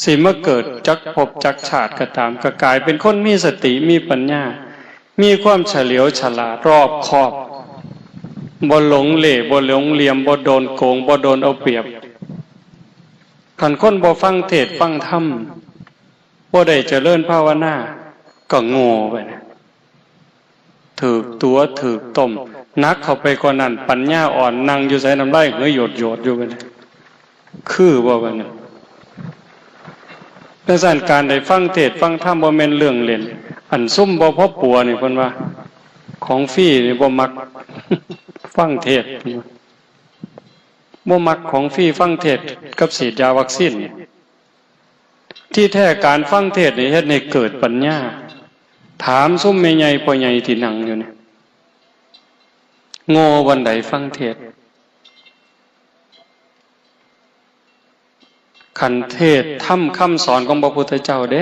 สิมาเกิดจักภพจักชาติก็ตาม ก็กลายเป็นคนมีสติ มีปัญญา มีความเฉลียวฉลาด รอบคอบ บ่หลงเหล่ บ่หลงเหลี่ยม บ่โดนโกง บ่โดนเอาเปรียบ คันคนบ่ฟังเทศน์ฟังธรรม บ่ได้เจริญภาวนา ก็โง่ไปนะ ถืกตั๋วถืกต้ม หนักเข้าไปกว่านั้น ปัญญาอ่อน นั่งอยู่ไสน้ำลายเหยโยดๆอยู่บัดนี้ คือบ่บัดนี้ จั่งซั้น การได้ฟังเทศน์ฟังธรรมบ่แม่นเรื่องเล่น อันซุมบ่พอปัวนี่เพิ่นว่า ของฟรีนี่บ่มักฟังเทศน์ บ่มักของฟรี ฟังเทศน์กับฉีดยาวัคซีนนี่ ที่แท้การฟังเทศน์นี่เฮ็ดให้เกิดปัญญา ถามซุมแม่ใหญ่พ่อใหญ่ที่นั่งอยู่นี่ โง่บ่อนใดฟังเทศน์ คันเทศน์ธรรมคำสอนของพระพุทธเจ้าเด้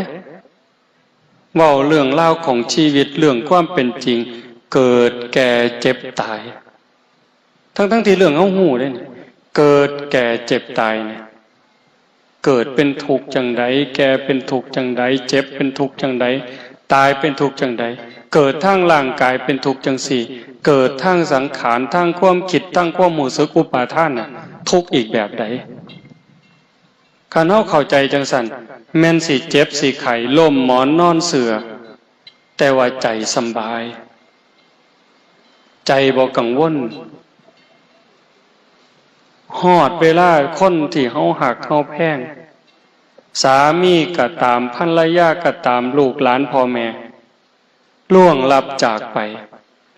เว้าเรื่องราวของชีวิต เรื่องความเป็นจริง เกิดแก่เจ็บตาย ทั้งๆที่เรื่องเฮาฮู้เด้นี่ เกิดแก่เจ็บตายเนี่ย เกิดเป็นทุกข์จั่งใด แก่เป็นทุกข์จั่งใด เจ็บเป็นทุกข์จั่งใด ตายเป็นทุกข์จั่งใด เกิดทางร่างกายเป็นทุกข์จั่งซี้ เกิดทางสังขาร ทางความคิด ทางความรู้สึกอุปาทานน่ะ ทุกข์อีกแบบใด คันเฮาเข้าใจจั่งซั้น แม่นสิเจ็บสิไข้ ล้มหมอนนอนเสื่อ แต่ว่าใจสำบาย ใจบ่กังวล ฮอดเวลาคนที่เฮาฮักเฮาแพง สามีก็ตาม ภรรยาก็ตาม ลูกหลานพ่อแม่ ล่วงลับจากไป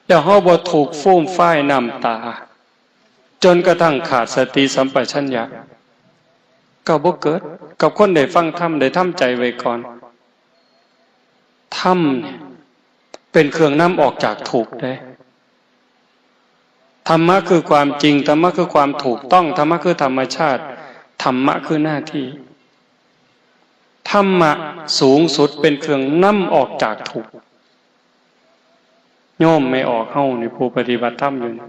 แล้วเฮาบ่ทุกข์ฟูมฟายน้ำตา จนกระทั่งขาดสติสัมปชัญญะ ก็บ่เกิดกับคนได้ฟังธรรม ได้ทำใจไว้ก่อน ธรรมเนี่ยเป็นเครื่องนำออกจากทุกข์เด้ ธรรมะคือความจริง ธรรมะคือความถูกต้อง ธรรมะคือธรรมชาติ ธรรมะคือหน้าที่ ธรรมะสูงสุดเป็นเครื่องนำออกจากทุกข์ โยมแม่ออกเฮานี่ ผู้ปฏิบัติธรรมอยู่นี่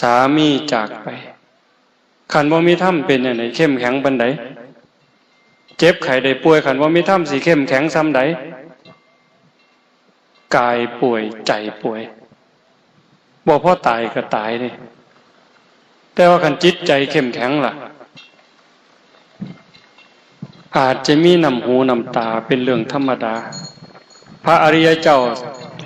สามีจากไป คันบ่มีธรรมเป็นจั่งใด เข้มแข็งปานใด เจ็บไข้ได้ป่วย คันบ่มีธรรมสิเข้มแข็งส่ำใด กายป่วย ใจป่วย บ่พอตายก็ตายเด้ แต่ว่าคันจิตใจเข้มแข็งล่ะ อาจจะมีน้ำหูน้ำตาเป็นเรื่องธรรมดา พระอริยเจ้า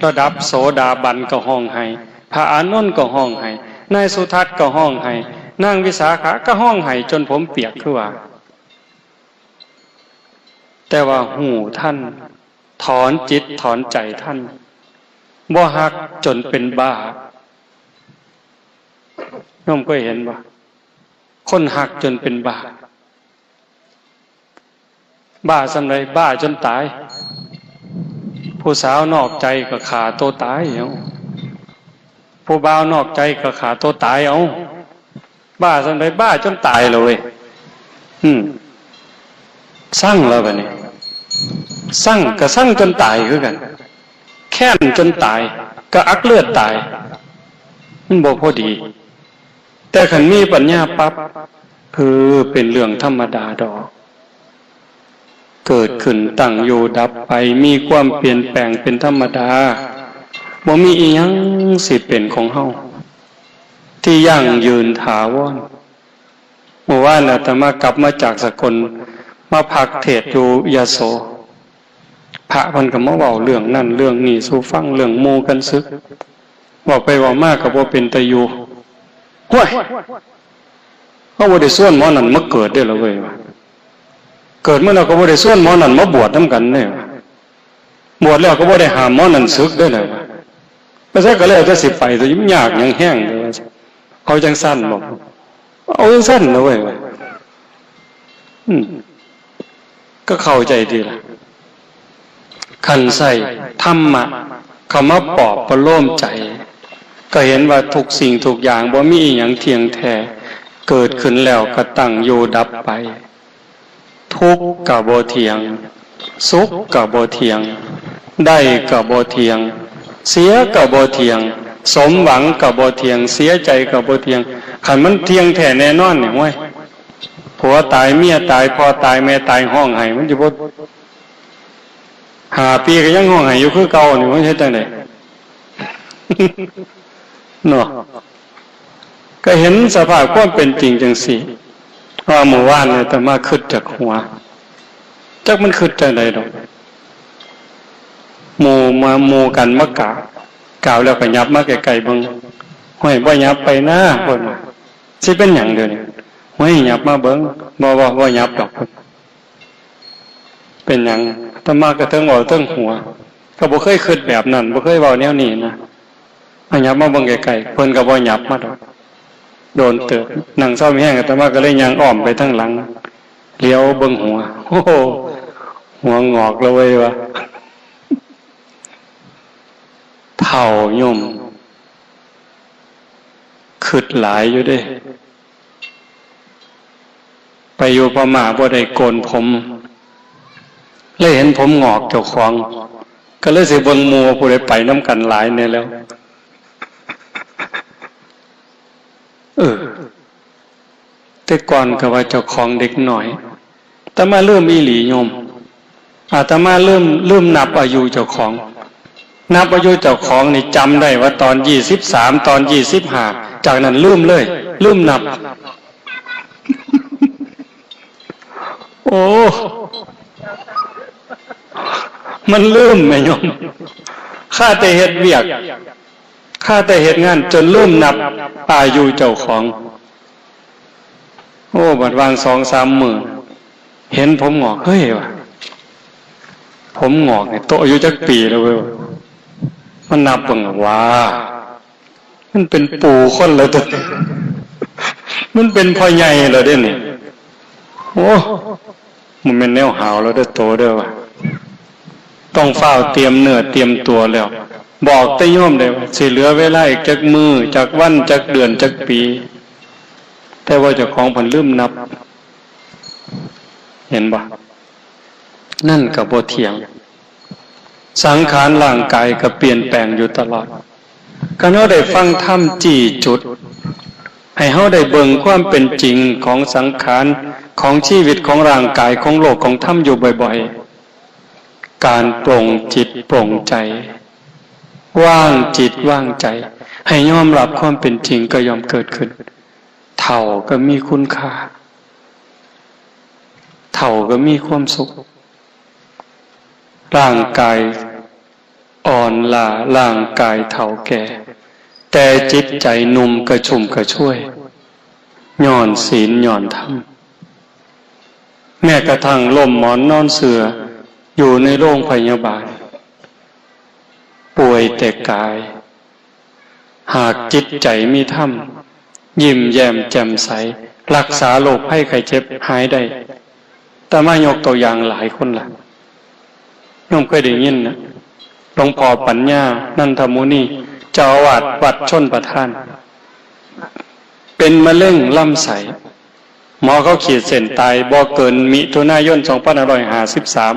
ระดับโสดาบันก็ฮ้องไห้ พระอานนท์ก็ฮ้องไห้ นายสุทัศน์ก็ฮ้องไห้ นางวิสาขาก็ฮ้องไห้จนผมเปียกคือว่า แต่ว่าฮู้ทัน ถอนจิตถอนใจทัน บ่ฮักจนเป็นบ้า โยมเคยเห็นบ่ คนฮักจนเป็นบ้า บ้าส่ำใด บ้าจนตาย ผู้สาวนอกใจก็ฆ่าตัวตายเอา ผู้บ่าวนอกใจก็ฆ่าตัวตายเอา บ้าส่ำใด บ้าจนตายเลยเว้ย อืม ซังแล้วบัดนี้ ซังก็ซังจนตายคือกัน แค้นจนตาย ก็อักเลือดตาย มันบ่พอดี แต่คันมีปัญญาปั๊บ คือเป็นเรื่องธรรมดาดอก เกิดขึ้นตั้งอยู่ดับไป มีความเปลี่ยนแปลงเป็นธรรมดา บ่มีอีหยังสิเป็นของเฮา ที่ยั่งยืนถาวร เมื่อวานอาตมากลับมาจากสกล มาพักเทศน์อยู่ยโส พระเพิ่นก็มาเว้าเรื่องนั้นเรื่องนี้สู่ฟัง เรื่องหมู่กันสึก เว้าไปเว้ามาก็บ่เป็นตาอยู่ ห้วย เฮาบ่ได้ชวนหมอนั่นมาเกิดเด้ล่ะเว้ย เกิดมาแล้วก็บ่ได้ชวนหมอนั่นมาบวชนำกันเด้ บวชแล้วก็บ่ได้ห้ามหมอนั่นสึกเด้ล่ะ ไปไสก็แล้วแต่สิไป ตัวยากหยังแฮงเด้อ เอาจั่งซั่นบ่ เอาจั่งซั่นนะเว้ย อืม ก็เข้าใจดีล่ะ คันใช้ธรรมะเข้ามาปลอบประโลมใจ ก็เห็นว่าทุกสิ่งทุกอย่างบ่มีอิหยังเที่ยงแท้ เกิดขึ้นแล้วก็ตั้งอยู่ดับไป ทุกข์ก็บ่เที่ยง สุขก็บ่เที่ยง ได้ก็บ่เที่ยง เสียก็บ่เที่ยง สมหวังก็บ่เที่ยง เสียใจก็บ่เที่ยง คันมันเที่ยงแท้แน่นอนนี่ โอ้ย ผัวตาย เมียตาย พ่อตาย แม่ตาย ฮ้องไห้ มันสิบ่ ห้าปีก็ยังฮ้องไห้อยู่คือเก่านี่ มันเฮ็ดจั่งใด เนาะ ก็เห็นสภาพความเป็นจริงจั่งซี้ ว่าเมื่อวานเนี่ยอาตมาคิดจากหัว จักมันคิดจั่งใดดอก หมู่มา หมู่กันมากราบ กราบแล้วก็หยับมาใกล้ๆเบิ่ง ห้วย บ่หยับไปนะ เพิ่นว่า สิเป็นหยังเดี๋ยวนี้ ห้วย หยับมาเบิ่ง บ่ บ่ บ่หยับดอก เพิ่น เป็นหยัง อาตมาก็เทิงเว้าเทิงหัว ก็บ่เคยคิดแบบนั้น บ่เคยเว้าแนวนี้นะ เอาหยับมาเบิ่งใกล้ๆ เพิ่นก็บ่หยับมาดอก โดนเติบ นั่งเซามีแฮง อาตมาก็เลยย่างอ้อมไปทางหลัง เหลียวเบิ่งหัว โอ้โห หัวงอกแล้วเว้ย ว่า เฒ่าโยม คิดหลายอยู่เด้ ไปอยู่พม่าบ่ได้โกนผม เลยเห็นผมงอกเจ้าของ ก็เลยสิเบิ่งหมู่ผู้ใดไปนำกันหลายแน่แล้ว เออ แต่ก่อนก็ว่าเจ้าของเด็กน้อย แต่มาลืมอีหลีโยม อาตมาลืม ลืมนับอายุเจ้าของ นับอายุเจ้าของนี่จำได้ว่าตอนยี่สิบสาม ตอนยี่สิบห้า จากนั้นลืมเลย ลืมนับ โอ้ มันลืมแม่โยม ข้าแต่เฮ็ดเวียก ข้าแต่เฮ็ดงานจนลืมนับอายุเจ้าของ โอ้ บัดวางสองสามมื้อ เห็นผมหงอก เฮ้ยว่ะ ผมหงอกนี่โตอายุจักปีแล้วเว้ย มันนับเบิ่งว่า มันเป็นปู่คนแล้วตัว มันเป็นพ่อใหญ่แล้วเด้นี่ โอ้ มันเป็นแนวหาวแล้วเด้อโตเด้อว่ะ ต้องฟ้าวเตรียมเนื้อเตรียมตัวแล้ว บอกแต่โยมได้ว่า สิเหลือเวลาอีกจักมื้อ จักวัน จักเดือน จักปี แต่ว่าเจ้าของเพิ่นลืมนับ เห็นบ่ นั่นก็บ่เที่ยง สังขารร่างกายก็เปลี่ยนแปลงอยู่ตลอด คันเฮาได้ฟังธรรมจี้จุด ให้เฮาได้เบิ่งความเป็นจริงของสังขาร ของชีวิต ของร่างกาย ของโลก ของธรรมอยู่บ่อยๆ การปลงจิตปลงใจ วางจิตวางใจ ให้ยอมรับความเป็นจริงก็ย่อมเกิดขึ้น เฒ่าก็มีคุณค่า เฒ่าก็มีความสุข ร่างกายอ่อนล้า ร่างกายเฒ่าแก่ แต่จิตใจหนุ่มกระชุ่มกระชวย ย้อนศีลย้อนธรรม แม้กระทั่งล้มหมอนนอนเสื่อ อยู่ในโรงพยาบาล ป่วยแต่กาย หากจิตใจมีธรรม ยิ้มแย้มแจ่มใส รักษาโรคภัยไข้เจ็บหายได้ อาตมายกตัวอย่างหลายคนล่ะ โยมเคยได้ยินนะ หลวงพ่อปัญญา นันทมุนี เจ้าอาวาสวัดชลประทาน เป็นมะเร็งลำไส้ หมอเขาขีดเส้นตายบ่เกินมิถุนายน สองพันห้าร้อยห้าสิบสาม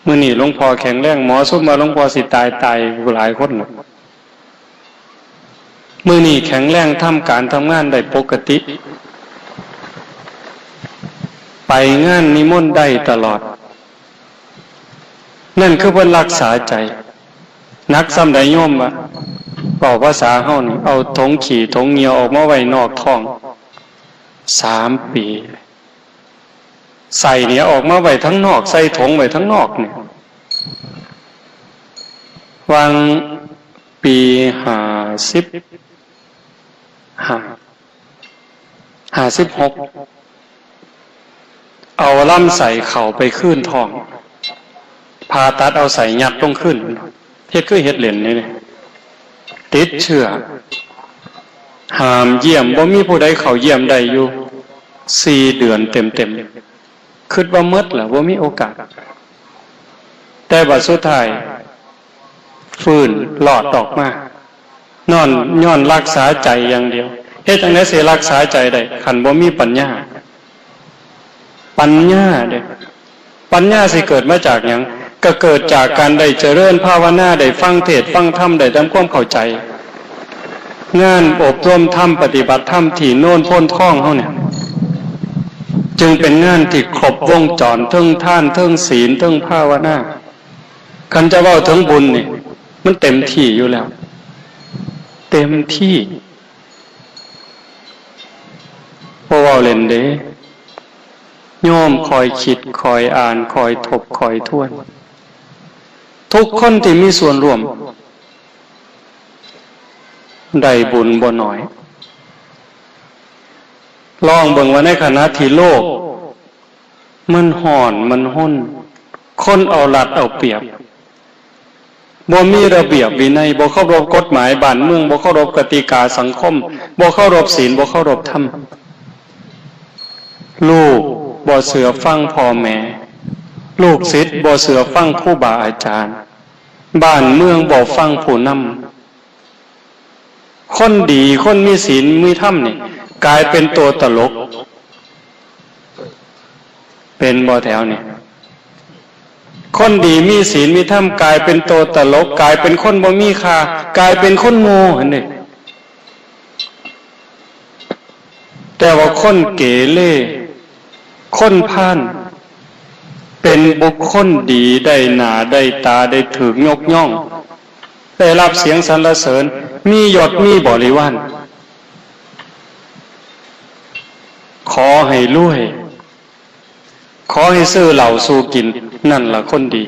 มื้อนี้หลวงพ่อแข็งแรง หมอซุมว่าหลวงพ่อสิตาย ตายหลายคนแล้ว มื้อนี้แข็งแรง ทำการทำงานได้ปกติ ไปงานนิมนต์ได้ตลอด นั่นคือเพิ่นรักษาใจ หนักส่ำใดโยมวะ เว้าภาษาเฮานี่ เอาถงขี้ถงเหยี่ยวออกมาไว้นอกท้อง สามปี ไส้เนี่ยออกมาไว้ทั้งนอก ใส่ถงไว้ทั้งนอกเนี่ย วางปีห้าสิบห้า ห้าสิบหก เอาลำไส้เข้าไปคืนท้อง ผ่าตัดเอาไส้ยัดลงคืน เฮ็ดคือเฮ็ดเล่นนี่ ติดเชื้อ ห้ามเยี่ยม บ่มีผู้ใดเข้าเยี่ยมได้อยู่ สี่เดือนเต็มๆ คิดว่าหมดแล้ว บ่มีโอกาส แต่บัดสุดท้าย ฟื้นรอดออกมา นอน ย้อนรักษาใจอย่างเดียว เฮ็ดจั่งใดสิรักษาใจได้ คันบ่มีปัญญา ปัญญาเด้ ปัญญาสิเกิดมาจากหยัง ก็เกิดจากการได้เจริญภาวนา ได้ฟังเทศน์ฟังธรรม ได้ทำความเข้าใจ งานอบรมธรรม ปฏิบัติธรรมที่โนนโพนทองเฮาเนี่ย จึงเป็นงานที่ครบวงจร เทิงทาน เทิงศีล เทิงภาวนา คันจะเว้าถึงบุญนี่ มันเต็มที่อยู่แล้ว เต็มที่ บ่เว้าเล่นเด้ โยมคอยคิด คอยอ่าน คอยทบ คอยทวน ทุกคนที่มีส่วนร่วม ได้บุญบ่น้อย ลองเบิ่งว่าในขณะที่โลก มันฮ้อน มันฮน คนเอารัดเอาเปรียบ บ่มีระเบียบวินัย บ่เคารพกฎหมายบ้านเมือง บ่เคารพกติกาสังคม บ่เคารพศีล บ่เคารพธรรม ลูกบ่เชื่อฟังพ่อแม่ ลูกศิษย์บ่เชื่อฟังครูบาอาจารย์ บ้านเมืองบ่ฟังผู้นำ คนดี คนมีศีล มีธรรมนี่ กลายเป็นตัวตลก เป็นบ่แถวนี่ คนดีมีศีลมีธรรม กลายเป็นตัวตลก กลายเป็นคนบ่มีค่า กลายเป็นคนโง่หั่นเด้ แต่ว่าคนเกเร คนพาล เป็นบุคคลดี ได้หน้าได้ตา ได้ถูกยกย่อง ได้รับเสียงสรรเสริญ มียศมีบริวาร ขอให้รวย ขอให้ซื้อเหล้าสู่กิน นั่นล่ะคนดี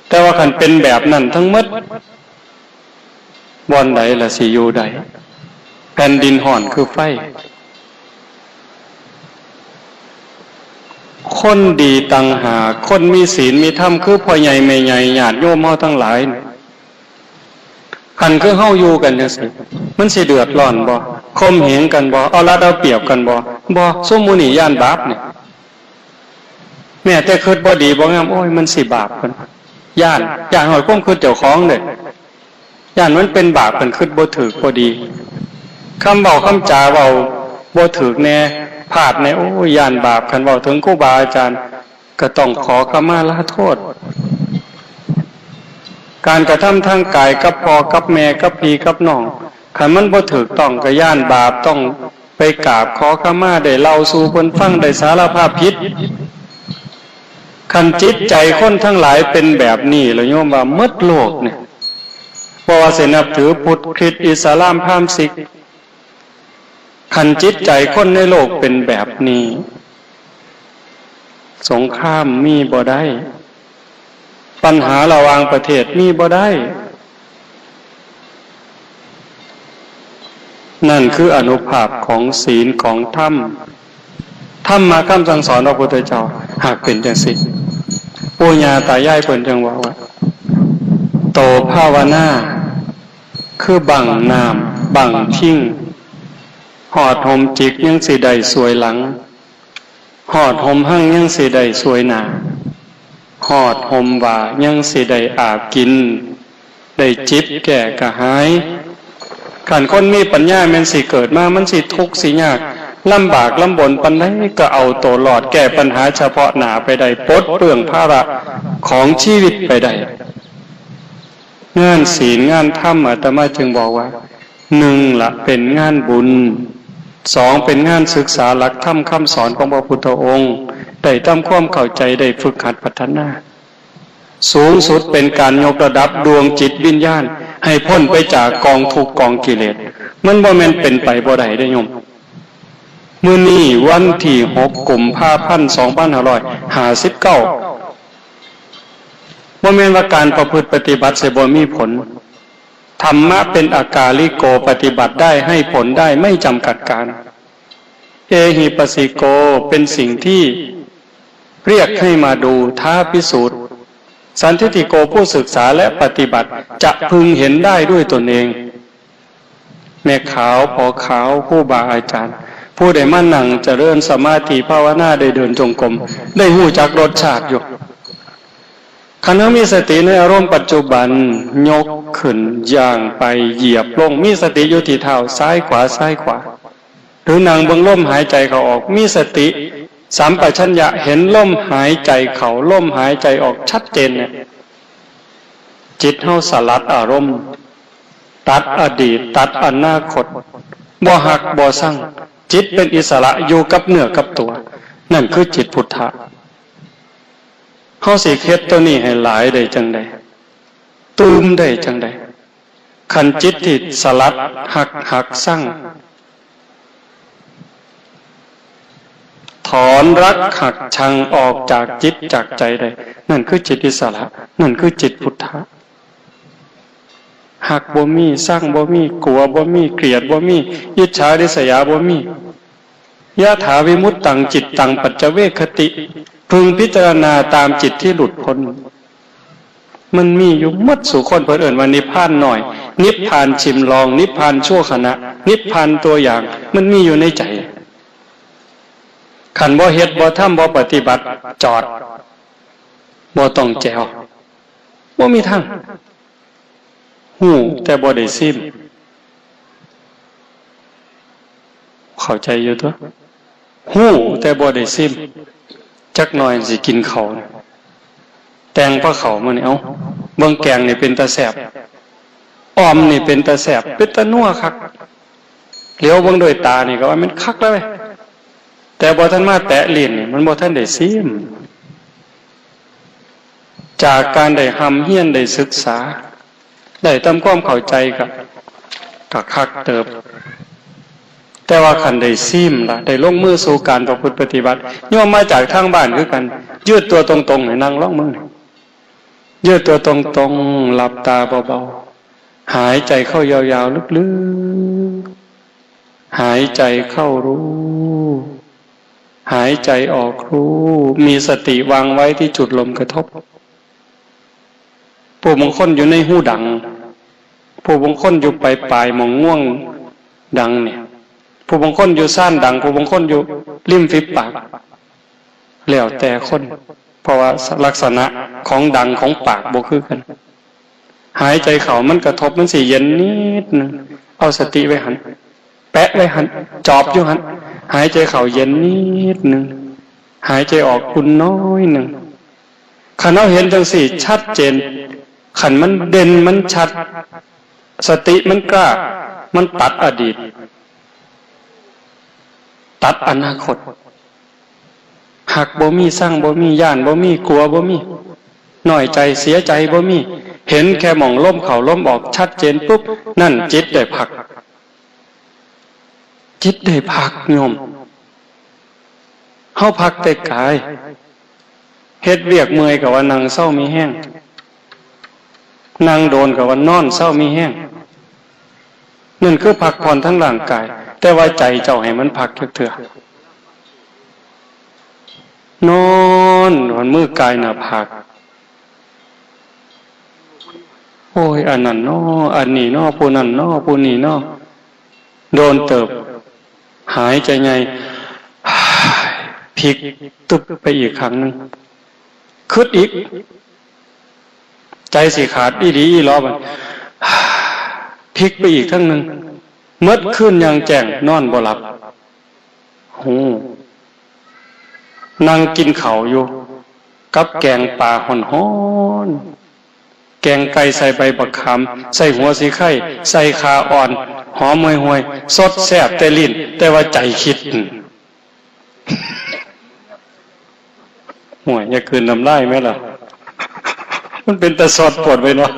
แต่ว่าคันเป็นแบบนั้นทั้งหมด บ่อนใดล่ะสิอยู่ได้ แผ่นดินฮ้อนคือไฟ คนดีต่างหาก คนมีศีลมีธรรมคือพ่อใหญ่แม่ใหญ่ญาติโยมเฮาทั้งหลาย คันคือเฮาอยู่กันจังซี่ มันสิเดือดร้อนบ่ ข่มเหงกันบ่ เอารัดเอาเปรียบกันบ่ บ่ ซุมหมู่นี้ย้านบาปนี่ แม้แต่คิดบ่ดีบ่งาม โอ้ย มันสิบาป เพิ่น ย้าน ย้านฮอดความคิดเจ้าของเด้ ย้านมันเป็นบาป เพิ่นคิดบ่ถูกบ่ดี คำเว้าคำจาเว้าบ่ถูกแน่ พลาดแน่ โอ้ย ย้านบาป คันเว้าถึงครูบาอาจารย์ ก็ต้องขอขมาลาโทษ การกระทำทางกายกับพ่อกับแม่กับพี่กับน้อง คันมันบ่ถูกต้องก็ย้านบาป ต้องไปกราบขอขมา ได้เล่าสู่เพิ่นฟัง ได้สารภาพผิด คันจิตใจคนทั้งหลายเป็นแบบนี้ แล้วโยมว่าหมดโลกเนี่ย บ่ว่าสินับถือพุทธ คริสต์ อิสลาม พราหมณ์ ซิก คันจิตใจคนในโลกเป็นแบบนี้ สงครามมีบ่ได้ ปัญหาระหว่างประเทศมีบ่ได้ นั่นคืออานุภาพของศีลของธรรม ธรรมะคำสั่งสอนพระพุทธเจ้า หากเป็นจังซี่ ปู่ย่าตายายเพิ่นจังว่าว่า โตภาวนา คือบั้งน้ำ บั้งทิง ฮอดห่มจิกยังสิได้ส่วยหลัง ฮอดห่มฮังยังสิได้ส่วยหน้า ฮอดห่มว่ายังสิได้อาบกิน ได้จิบแก้กระหาย คันคนมีปัญญาแม่นสิเกิดมา มันสิทุกข์สิยาก ลำบากลำบนปานใดก็เอาตัวรอดแก้ปัญหาเฉพาะหน้าไปได้ ปลดเปลื้องภาระของชีวิตไปได้ งานศีลงานธรรม อาตมาจึงบอกว่า หนึ่งละเป็นงานบุญ สองเป็นงานศึกษาหลักธรรมคำสอนของพระพุทธองค์ ได้ทำความเข้าใจ ได้ฝึกหัดพัฒนา สูงสุดเป็นการยกระดับดวงจิตวิญญาณ ให้พ้นไปจากกองทุกข์กองกิเลส มันบ่แม่นเป็นไปบ่ได้เด้โยม มื้อนี้วันที่หกกุมภาพันธ์สองพันห้าร้อยห้าสิบเก้า บ่แม่นว่าการประพฤติปฏิบัติสิบ่มีผล ธรรมะเป็นอากาลิโก ปฏิบัติได้ให้ผลได้ไม่จำกัดกาล เอหิปัสสิโก เป็นสิ่งที่เรียกให้มาดู ท้าพิสูจน์ สันทิฏฐิโก ผู้ศึกษาและปฏิบัติจะพึงเห็นได้ด้วยตนเอง แม่ขาว พ่อขาว ครูบาอาจารย์ ผู้ได้มานั่งเจริญสมาธิภาวนา ได้เดินจงกรม ได้ฮู้จักรสชาติอยู่ คันเฮามีสติในอารมณ์ปัจจุบัน ยกขึ้น ย่างไป เหยียบลง มีสติอยู่ที่เท้า ซ้ายขวา ซ้ายขวา หรือนั่งเบิ่งลมหายใจเข้าออก มีสติสัมปชัญญะ เห็นลมหายใจเข้า ลมหายใจออกชัดเจนเนี่ย จิตเฮาสลัดอารมณ์ ตัดอดีต ตัดอนาคต บ่ฮักบ่ซัง จิตเป็นอิสระอยู่กับเนื้อกับตัว นั่นคือจิตพุทธะ เฮาสิเฮ็ดตัวนี้ให้หลายได้จังใด ตื่มได้จังใด คันจิตที่สลัดฮัก ฮักซัง ถอนรักฮักชังออกจากจิตจากใจได้ นั่นคือจิตอิสระ นั่นคือจิตพุทธะ ฮักบ่มี ซังบ่มี กลัวบ่มี เกลียดบ่มี อิจฉาริษยาบ่มี ยะถาวิมุตตังจิตตังปัจจเวกขติ พึงพิจารณาตามจิตที่หลุดพ้น มันมีอยู่หมดสู่คน เพิ่นเอิ้นว่านิพพานน้อย นิพพานชิมลอง นิพพานชั่วขณะ นิพพานตัวอย่าง มันมีอยู่ในใจ คันบ่เฮ็ด บ่ทำ บ่ปฏิบัติ จอด บ่ต้องแจ๋ว บ่มีทาง ฮู้แต่บ่ได้ซิม เข้าใจอยู่ตั๊ว ฮู้แต่บ่ได้ซิม จักหน่อยสิกินข้าว แตงพาข้าวมื้อนี้ เอ้า เบิ่งแกงนี่เป็นตาแซ่บ อ่อมนี่เป็นตาแซ่บ เป็นตานัวคัก เหลียวเบิ่งด้วยตานี่ก็ว่ามันคักแล้วเว้ย แต่บ่ทันมาแตะลิ้นนี่ มันบ่ทันได้ซิม จากการได้ร่ำเรียนได้ศึกษา ได้ทำความเข้าใจก็ ก็คักเติบ แต่ว่าคันได้ซิมล่ะ ได้ลงมือสู่การประพฤติปฏิบัติ โยมมาจากทางบ้านคือกัน ยืดตัวตรงๆ ให้นั่งลองมึง ยืดตัวตรงๆ หลับตาเบาๆ หายใจเข้ายาวๆ ลึกๆ หายใจเข้ารู้ หายใจออกรู้ มีสติวางไว้ที่จุดลมกระทบ ผู้บางคนอยู่ในหูดัง ผู้บางคนอยู่ปลายๆ หม่องง่วงดังเนี่ย ผู้บางคนอยู่ซ่านดัง ผู้บางคนอยู่ริมฝีปาก แล้วแต่คน เพราะว่าลักษณะของดังของปากบ่คือกัน หายใจเข้ามันกระทบมันสิเย็นนิดนึง เอาสติไว้หั้น แปะไว้หั้น จอบอยู่หั้น หายใจเข้าเย็นนิดนึง หายใจออกอุ่นน้อยนึง คันเฮาเห็นจั่งซี้ชัดเจน คันมันเด่นมันชัด สติมันกล้า มันตัดอดีต ตัดอนาคต ฮักบ่มี ซังบ่มี ย้านบ่มี กลัวบ่มี น้อยใจ เสียใจบ่มี เห็นแค่หม่องลมเข้าลมออกชัดเจนปุ๊บ นั่นจิตได้พัก จิตได้พักโยม เฮาพักแต่กาย เฮ็ดเวียกเมื่อยก็ว่านั่งเซามีแฮง นั่งโดนก็ว่านอนเซามีแฮง นั่นคือพักผ่อนทางร่างกาย แต่ว่าใจเจ้าให้มันพักจักเทื่อ นอน วันมือกายหน้าผาก โอ้ย อันนั้นน้อ อันนี้น้อ ผู้นั้นน้อ ผู้นี้น้อ โดนเติบ หายใจไง พลิกตึบไปอีกครั้งหนึ่ง คิดอีก ใจสิขาดอีหลีอีหลอบัด พลิกไปอีกครั้งหนึ่ง เมิดคืนอย่างแจ้ง นอนบ่หลับ หู นั่งกินข้าวอยู่ กับแกงปลาฮ้อนๆ แกงไก่ใส่ใบบักขาม ใส่หัวสีไข่ ใส่ข่าอ่อน หอมห่วยๆ สดแซ่บแต่ลิ้น แต่ว่าใจคิด อืม ห่วย อย่ากลืนน้ำลายแม่ล่ะ มันเป็นตาสอดปวดไปเนาะ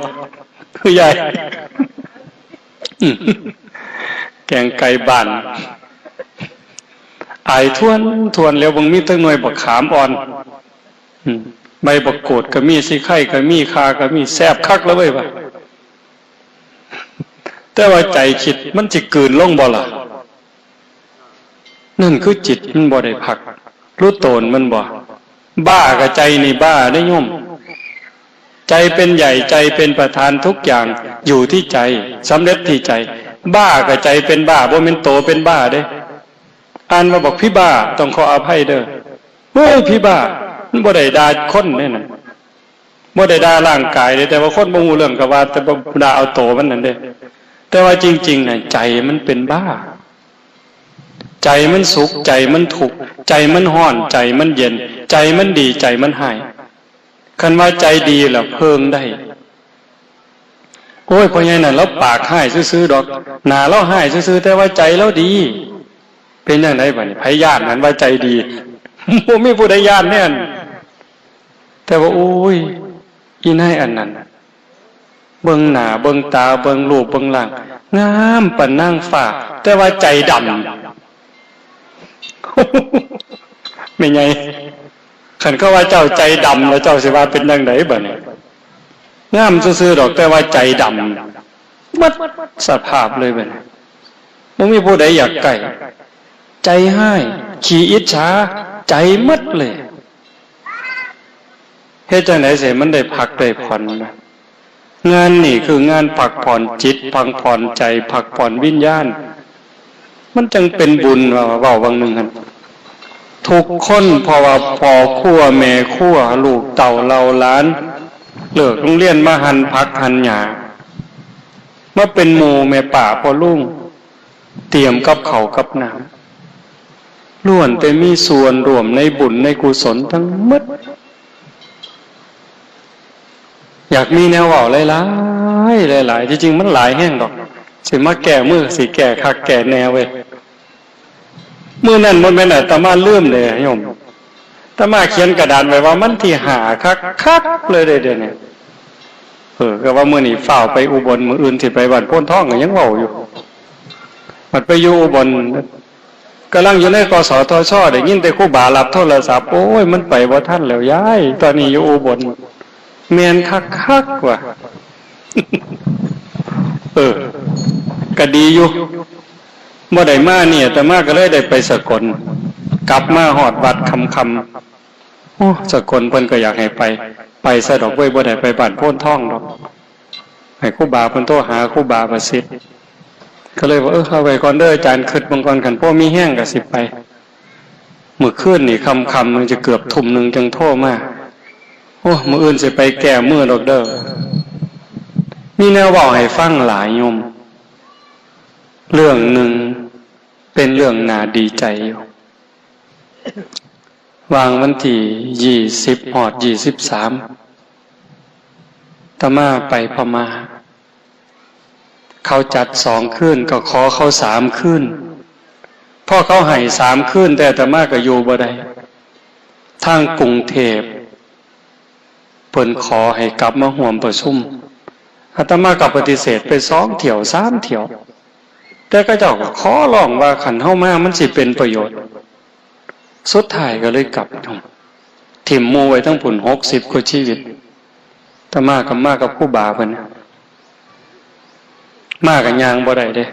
คือยาย อืม แกงไก่บ้าน อายทวนทวนแล้ว บางมีแตั้งหน่วยบักขามอ่อน อืม ใบบักกูดก็มี สีไข่ก็มี ข่าก็มี แซ่บคักแล้วเว้ยว่ะ แต่ว่าใจคิดมันสิกลืนลงบ่ล่ะ นั่นคือจิตมันบ่ได้พัก รู้ตนมันบ่ บ้ากับใจนี่บ้าได้โยม ใจเป็นใหญ่ ใจเป็นประธาน ทุกอย่างอยู่ที่ใจ สำเร็จที่ใจ บ้ากับใจเป็นบ้า บ่แม่นโตเป็นบ้าเด้ อ่านว่าบอกพี่บ้า ต้องขออภัยเด้อ เฮ้ย พี่บ้า มันบ่ได้ด่าคนเด้นั่น บ่ได้ด่าร่างกายเด้ แต่ว่าคนบ่ฮู้เรื่องก็ว่า แต่บ่ด่าเอาโตมันนั่นเด้ แต่ว่าจริงๆน่ะ ใจมันเป็นบ้า ใจมันสุข ใจมันทุกข์ ใจมันฮ้อน ใจมันเย็น ใจมันดี ใจมันฮ้าย คันว่าใจดีล่ะเพิ่งได้ โอ้ย พ่อใหญ่นั่นลาวปากฮ้ายซื่อๆดอก หน้าลาวฮ้ายซื่อๆ แต่ว่าใจลาวดี เป็นจั่งใดบัดนี้ ไผย้านหั้นว่าใจดี บ่มีผู้ใดย้านแน่น แต่ว่า โอ้ย อีนายอันนั้น เบิ่งหน้า เบิ่งตา เบิ่งรูป เบิ่งร่าง งามปานนางฟ้า แต่ว่าใจดำ แม่ใหญ่ คันเขาว่าเจ้าใจดำแล้ว เจ้าสิว่าเป็นจั่งใดบัดนี้ งามซื่อๆดอก แต่ว่าใจดำ หมดสภาพเลยบัดนี้ บ่มีผู้ใดอยากใกล้ ใจฮ้าย ขี้อิจฉา ใจหมดเลย เฮ็ดจั่งใดสิให้มันได้พักได้ผ่อนนะ งานนี่คืองานพักผ่อนจิต พักผ่อนใจ พักผ่อนวิญญาณ มันจั่งเป็นบุญ ว่า เว้าบางหนึ่งหั่น ทุกคน เพราะว่าพ่อครัวแม่ครัว ลูกเต้าเหล่าหลาน เลิกโรงเรียนมาหั่นผักหั่นหญ้า มาเป็นหมู่แม่ป้าพ่อลุง เตรียมกับข้าวกับน้ำ ล้วนแต่มีส่วนร่วมในบุญในกุศลทั้งหมด อยากมีแนวเว้าหลายๆ หลายๆ ที่จริงมันหลายแฮงดอก สิมาแก้มือ สิแก้คักแก้แน่เว้ย มื้อนั้นบ่แม่นอาตมาลืมเด้โยม อาตมาเขียนกระดานไว้ว่าวันที่ห้าคักๆ เลยเด้เดี๋ยวนี้ เออ ก็ว่ามื้อนี้ฟ้าวไปอุบล มื้ออื่นสิไปบ้านโพนทองก็ยังเว้าอยู่ บัดไปอยู่อุบล กำลังอยู่ใน กสทช ได้ยินแต่ครูบารับโทรศัพท์ โอ้ย มันไปบ่ทันแล้วยาย ตอนนี้อยู่อุบล แม่นคักๆ ว่ะ เออ ก็ดีอยู่ บ่ได้มานี่ อาตมาก็เลยได้ไปสกล กลับมาฮอดวัดค่ำๆ โอ้ สกลเพิ่นก็อยากให้ไป ไปซะดอกเว้ย บ่ได้ไปบ้านโพนทองดอก ให้ครูบาเพิ่นโทรหาครูบาประสิทธิ์ ก็เลยว่า เออ เอาไว้ก่อนเด้ออาจารย์ คิดเบิ่งก่อน คันพอมีแฮงก็สิไป มื้อคืนนี่ค่ำๆ มันจะเกือบทุ่มหนึ่งจั่งโทรมา โอ้ มื้ออื่นสิไปแก้มือดอกเด้อ มีแนวเว้าให้ฟังหลายโยม เรื่องหนึ่งเป็นเรื่องน่าดีใจอยู่ วางวันที่ยี่สิบฮอดยี่สิบสาม อาตมาไปพม่า เขาจัดสองคืน ก็ขอเขาสามคืน พอเขาให้สามคืน แต่อาตมาก็อยู่บ่ได้ ทางกรุงเทพฯ เพิ่นขอให้กลับมาร่วมประชุม อาตมาก็ปฏิเสธไปสองเที่ยวสามเที่ยว แต่เขาเจ้าก็ขอร้องว่าคันเฮามามันสิเป็นประโยชน์ สุดท้ายก็เลยกลับ ถิ่มหมู่ไว้ทั้งพุ้นหกสิบกว่าชีวิต อาตมาก็มากับครูบาเพิ่น มาก็ย่างบ่ได้เด้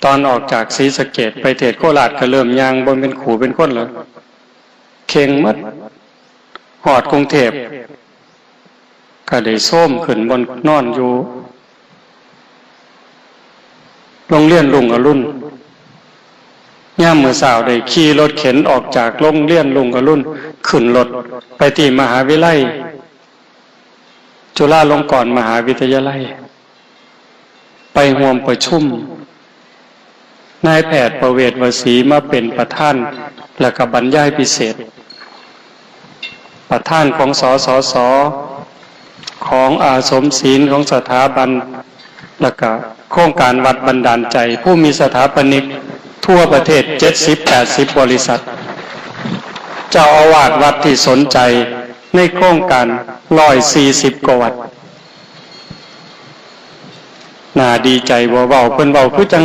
ตอนออกจากศรีสะเกษไปเทศน์โคราชก็เริ่มย่างบ่เป็นคู่เป็นคนแล้ว เข่งหมด ฮอดกรุงเทพฯ ก็ได้โซมขึ้นบ่อนนอนอยู่ โรงเรียนรุ่งอรุณ ยามมื้อเช้าได้ขี่รถเข็นออกจากโรงเรียนรุ่งอรุณ ขึ้นรถไปที่มหาวิทยาลัย จุฬาลงกรณ์มหาวิทยาลัย ไปร่วมประชุม นายแพทย์ประเวศวสีมาเป็นประธาน แล้วก็บรรยายพิเศษ ประธานของ สสส ของอาสมศีลของสถาบัน แล้วก็โครงการวัดบันดาลใจ ผู้มีสถาปนิกทั่วประเทศ เจ็ดสิบแปดสิบ บริษัท เจ้าอาวาสวัดที่สนใจในโครงการ ร้อยสี่สิบกว่าวัด น่าดีใจบ่ เว้า เพิ่นเว้าคือจั่ง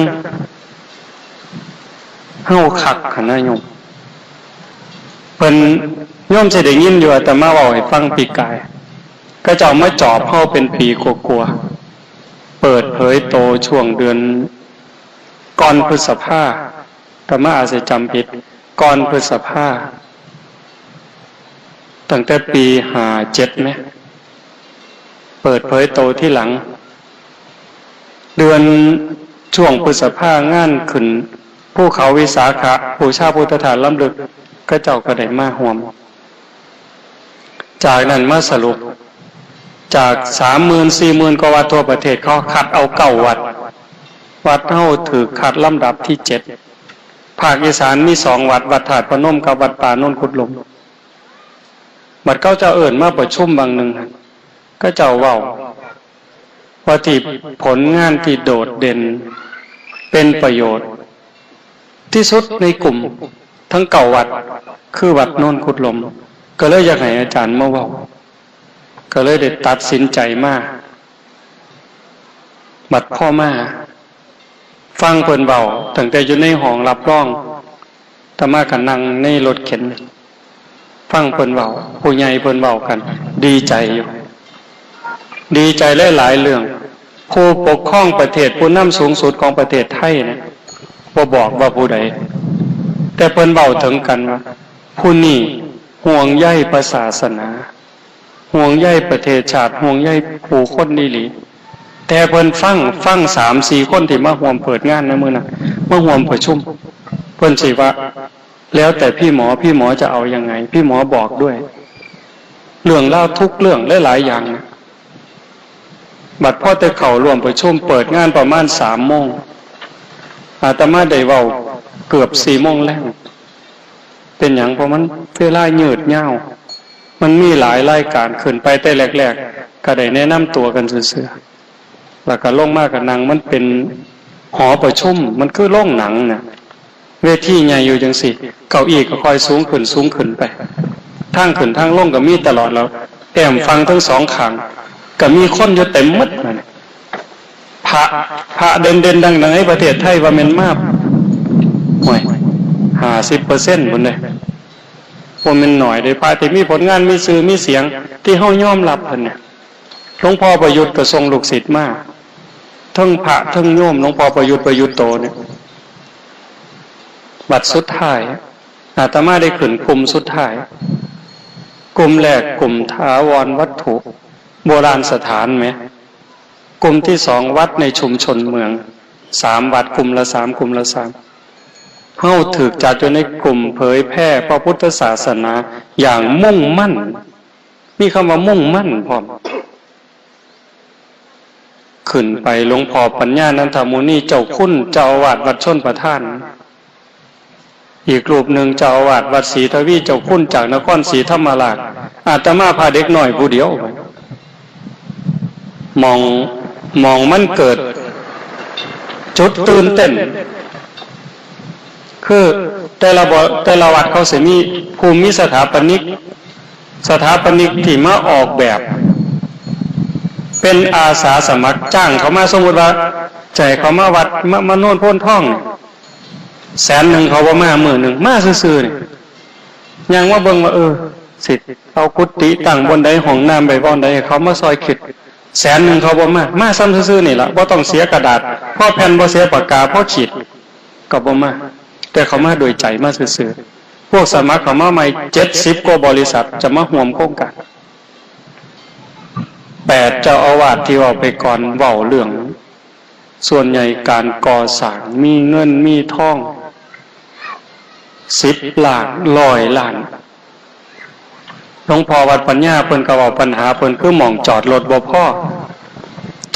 เฮาคักหั้นนะโยม เพิ่น โยมสิได้ยินอยู่ อาตมาเว้าให้ฟังปีกาย เขาเจ้ามาจอบเฮาเป็นปีกว่าๆ เปิดเผยโตช่วงเดือนก่อนพฤษภา อาตมาอาจจะจำผิด ก่อนพฤษภา ตั้งแต่ปีห้าเจ็ดไหม เปิดเผยโตที่หลัง เดือน ช่วงพฤษภางานขึ้นภูเขาวิสาขะ บูชาพุทธธาตุล้ำลึก เขาเจ้าก็ได้มาร่วม จากนั้นมาสรุป จากสามหมื่นสี่หมื่นกว่าวัดทั่วประเทศ เขาคัดเอาเก้าวัด วัดเฮาถือคัดลำดับที่เจ็ด ภาคอีสานมีสองวัด วัดธาตุพนมกับวัดป่าโนนกุดลม บัดเขาเจ้าเอิ้นมาประชุมบางหนึ่ง เขาเจ้าเว้า ว่าที่ผลงานที่โดดเด่น เป็นประโยชน์ที่สุดในกลุ่มทั้งเก้าวัด คือวัดโนนกุดลม ก็เลยอยากให้อาจารย์มาเว้า ก็เลยได้ตัดสินใจมา บัดพ่อมา ฟังเพิ่นเว้า ตั้งแต่อยู่ในห้องรับรอง อาตมาก็นั่งในรถเข็น ฟังเพิ่นเว้า ผู้ใหญ่เพิ่นเว้ากัน ดีใจอยู่ ดีใจหลายๆเรื่อง ผู้ปกครองประเทศ ผู้นำสูงสุดของประเทศไทยเนี่ย บ่บอกว่าผู้ใด แต่เพิ่นเว้าถึงกันว่า ผู้นี้ห่วงใยพระศาสนา ห่วงใยประเทศชาติ ห่วงใยผู้คนอีหลี แต่เพิ่นฟัง ฟังสามสี่คนที่มาร่วมเปิดงานในมื้อนั้น มาร่วมประชุม เพิ่นสิว่า แล้วแต่พี่หมอ พี่หมอจะเอายังไง พี่หมอบอกด้วย เรื่องราวทุกเรื่องหลายๆอย่างนะ บัดพอแต่เข้าร่วมประชุมเปิดงานประมาณสามโมง อาตมาได้เว้าเกือบสี่โมงแลง เป็นหยัง เพราะมันเวลายืดยาว มันมีหลายรายการ ขึ้นไปแต่แรกๆ ก็ได้แนะนำตัวกันซื่อๆ แล้วก็ลงมาก็นั่ง มันเป็นหอประชุม มันคือโรงหนังน่ะ เวทีใหญ่อยู่จังซี้ เก้าอี้ก็ค่อยสูงขึ้น สูงขึ้นไป ทางขึ้นทางลงก็มีตลอด แล้วแอ้มฝั่งทั้งสองข้าง ก็มีคนอยู่เต็มหมดนั่น พระ พระเด่นๆ ดังๆ ในประเทศไทยว่าแม่นมา ห่วย ห้าสิบเปอร์เซ็นต์ พุ้นเด้ บ่แม่นน้อยเด้ พระที่มีผลงาน มีชื่อ มีเสียง ที่เฮายอมรับเพิ่นเนี่ย หลวงพ่อประยุทธ์ก็ส่งลูกศิษย์มา ทั้งพระทั้งโยม หลวงพ่อประยุทธ์ ประยุทธ์โตเนี่ย วัดสุดท้าย อาตมาได้ขึ้นกลุ่มสุดท้าย กลุ่มแรกกลุ่มถาวรวัตถุ โบราณสถานไหม กลุ่มที่สองวัดในชุมชนเมือง สามวัด กลุ่มละสาม กลุ่มละสาม เฮาถูกจัดอยู่ในกลุ่มเผยแพร่พระพุทธศาสนาอย่างมุ่งมั่น มีคำว่ามุ่งมั่นพร้อม ขึ้นไปหลวงพ่อปัญญานันทมุนีเจ้าคุณเจ้าอาวาสวัดชลประทาน อีกรูปหนึ่งเจ้าอาวาสวัดศรีทวีเจ้าคุณจากนครศรีธรรมราช อาตมาพาเด็กน้อยผู้เดียว มอง มองมันเกิดจุดตื่นเต้น คือแต่ละบ่ แต่ละวัดเขาสิมีผู้มีสถาปนิก สถาปนิกที่มาออกแบบ เป็นอาสาสมัครจ้างเขามา สมมุติว่าจะให้เขามาวัด มา มาโนนโพนทองเนี่ย แสนหนึ่งเขาบ่มา มื้อหนึ่งมาซื่อๆนี่ ย่างมาเบิ่งว่า เออ สิเอากุฏิตั้งบ่อนใด ห้องน้ำไว้บ่อนใด ให้เขามาซอยคิด แสนหนึ่งเขาบ่มา มาซ้ำซื่อๆนี่ล่ะ บ่ต้องเสียกระดาษ พอแผ่น บ่เสียปากกา พอขีด ก็บ่มา แต่เขามาโดยใจ มาซื่อๆ พวกสมัครเขามาใหม่ เจ็ดสิบกว่าบริษัทจะมาร่วมโครงการ แปดเจ้าอาวาสที่เว้าไปก่อน เว้าเรื่อง ส่วนใหญ่การก่อสร้าง มีเงินมีทอง สิบล้าน ร้อยล้าน หลวงพ่อวัดปัญญาเพิ่นก็เว้าปัญหาเพิ่น คือหม่องจอดรถบ่พอ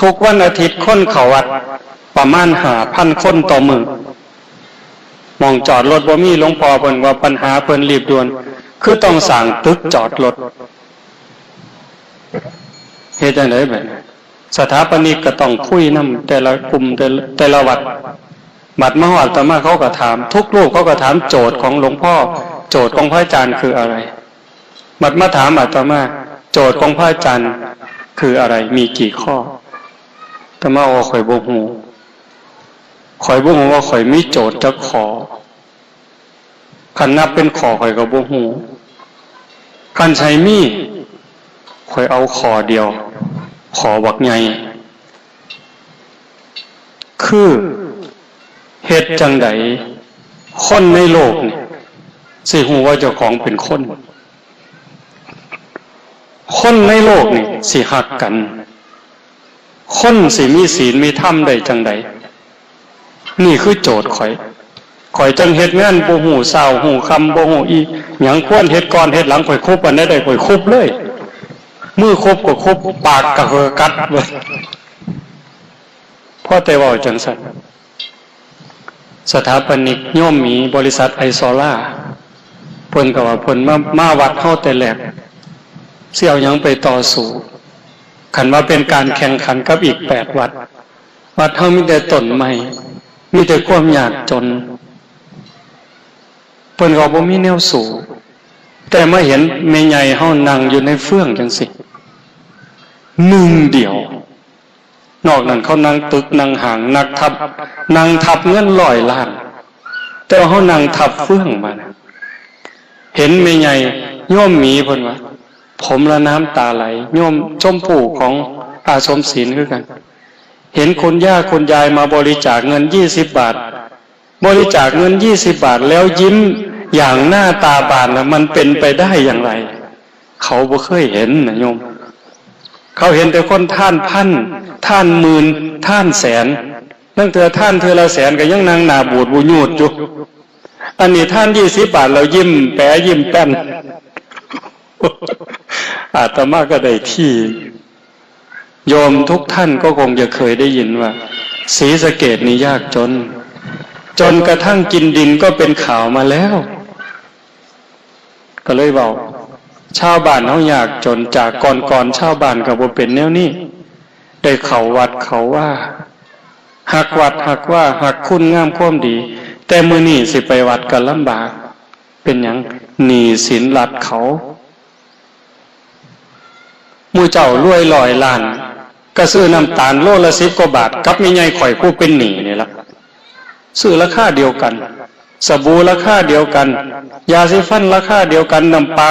ทุกวันอาทิตย์คนเข้าวัดประมาณห้าพันคนต่อมื้อ หม่องจอดรถบ่มี หลวงพ่อเพิ่นว่าปัญหาเพิ่นรีบด่วน คือต้องสร้างตึกจอดรถ เฮ็ดจั่งใด๋บัดนี้ สถาปนิกก็ต้องคุยนำแต่ละกลุ่ม แต่ละ แต่ละวัด บัดมาฮอดอาตมาเขาก็ถาม ทุกรูปเขาก็ถามโจทย์ของหลวงพ่อ โจทย์ของพระอาจารย์คืออะไร บัดมาถามอาตมา โจทย์ของพระอาจารย์คืออะไร มีกี่ข้อ อาตมาว่าข้อยบ่ฮู้ ข้อยบ่ฮู้ว่าข้อยมีโจทย์จักข้อ คันนับเป็นข้อข้อยก็บ่ฮู้ คันสิให้มี ข้อยเอาข้อเดียว ข้อบักใหญ่ คือเฮ็ดจั่งใดคนในโลกนี่สิฮู้ว่าเจ้าของเป็นคน คนในโลกนี่สิฮักกัน คนสิมีศีลมีธรรมได้จั่งใด นี่คือโจทย์ข้อย ข้อยจั่งเฮ็ดงานบ่ฮู้เช้าฮู้ค่ำ บ่ฮู้อีหยัง ควรเฮ็ดก่อนเฮ็ดหลัง ข้อยคุบอันใดได้ ข้อยคุบเลย มือคุบก็คุบ ปากก็เหือกัดเบิด พอแต่เว้าจั่งซั่น สถาปนิกโยมหมีบริษัทไอซอล่า เพิ่นก็ว่าเพิ่นมา มาวัดเฮาแต่แรก สิเอาหยังไปต่อสู้ คันว่าเป็นการแข่งขันกับอีกแปดวัด วัดเฮามีแต่ต้นไม้ มีแต่ความยากจน เพิ่นก็บ่มีแนวสู้ แต่มาเห็นแม่ใหญ่เฮานั่งอยู่ในเฟืองจั่งซี้ หนึ่งเดียว นอกนั้นเขานั่งตึกนั่งห้าง นักทับ นั่งทับเงินร้อยล้าน แต่ว่าเฮานั่งทับเฟืองมานะ เห็นแม่ใหญ่โยมหมีเพิ่นว่า ผมละน้ำตาไหล โยมชมผู้ของอาสมศิลคือกัน เห็นคุณย่าคุณยายมาบริจาคเงินยี่สิบบาท บริจาคเงินยี่สิบบาทแล้วยิ้มอย่างหน้าตาบานแล้วมันเป็นไปได้อย่างไร เขาบ่เคยเห็นนะโยม เขาเห็นแต่คนท่านพัน ท่านหมื่น ท่านแสน นั่นเถื่อท่านเทื่อละแสนก็ยังนั่งหน้าบูดบูยูดอยู่ อันนี้ท่านยี่สิบบาทแล้วยิ้มแป๋ยิ้มแป้น อาตมาก็ได้ที่ โยมทุกท่านก็คงจะเคยได้ยินว่า ศรีสะเกษนี่ยากจน จนกระทั่งกินดินก็เป็นข่าวมาแล้ว ก็เลยเว้า ชาวบ้านเฮายากจน จากก่อนๆ ชาวบ้านก็บ่เป็นแนวนี้ ได้เข้าวัดเข้าวา ฮักวัดฮักวา ฮักคุณงามความดี แต่มื้อนี้สิไปวัดก็ลำบาก เป็นหยัง หนี้สินรัฐเขา หมู่เจ้ารวยร้อยล้าน ก็ซื้อน้ำตาลโลละสิบกว่าบาท กับแม่ใหญ่ข้อยผู้เป็นหนี้นี่ล่ะ ซื้อราคาเดียวกัน สบู่ราคาเดียวกัน ยาสีฟันราคาเดียวกัน น้ำปลา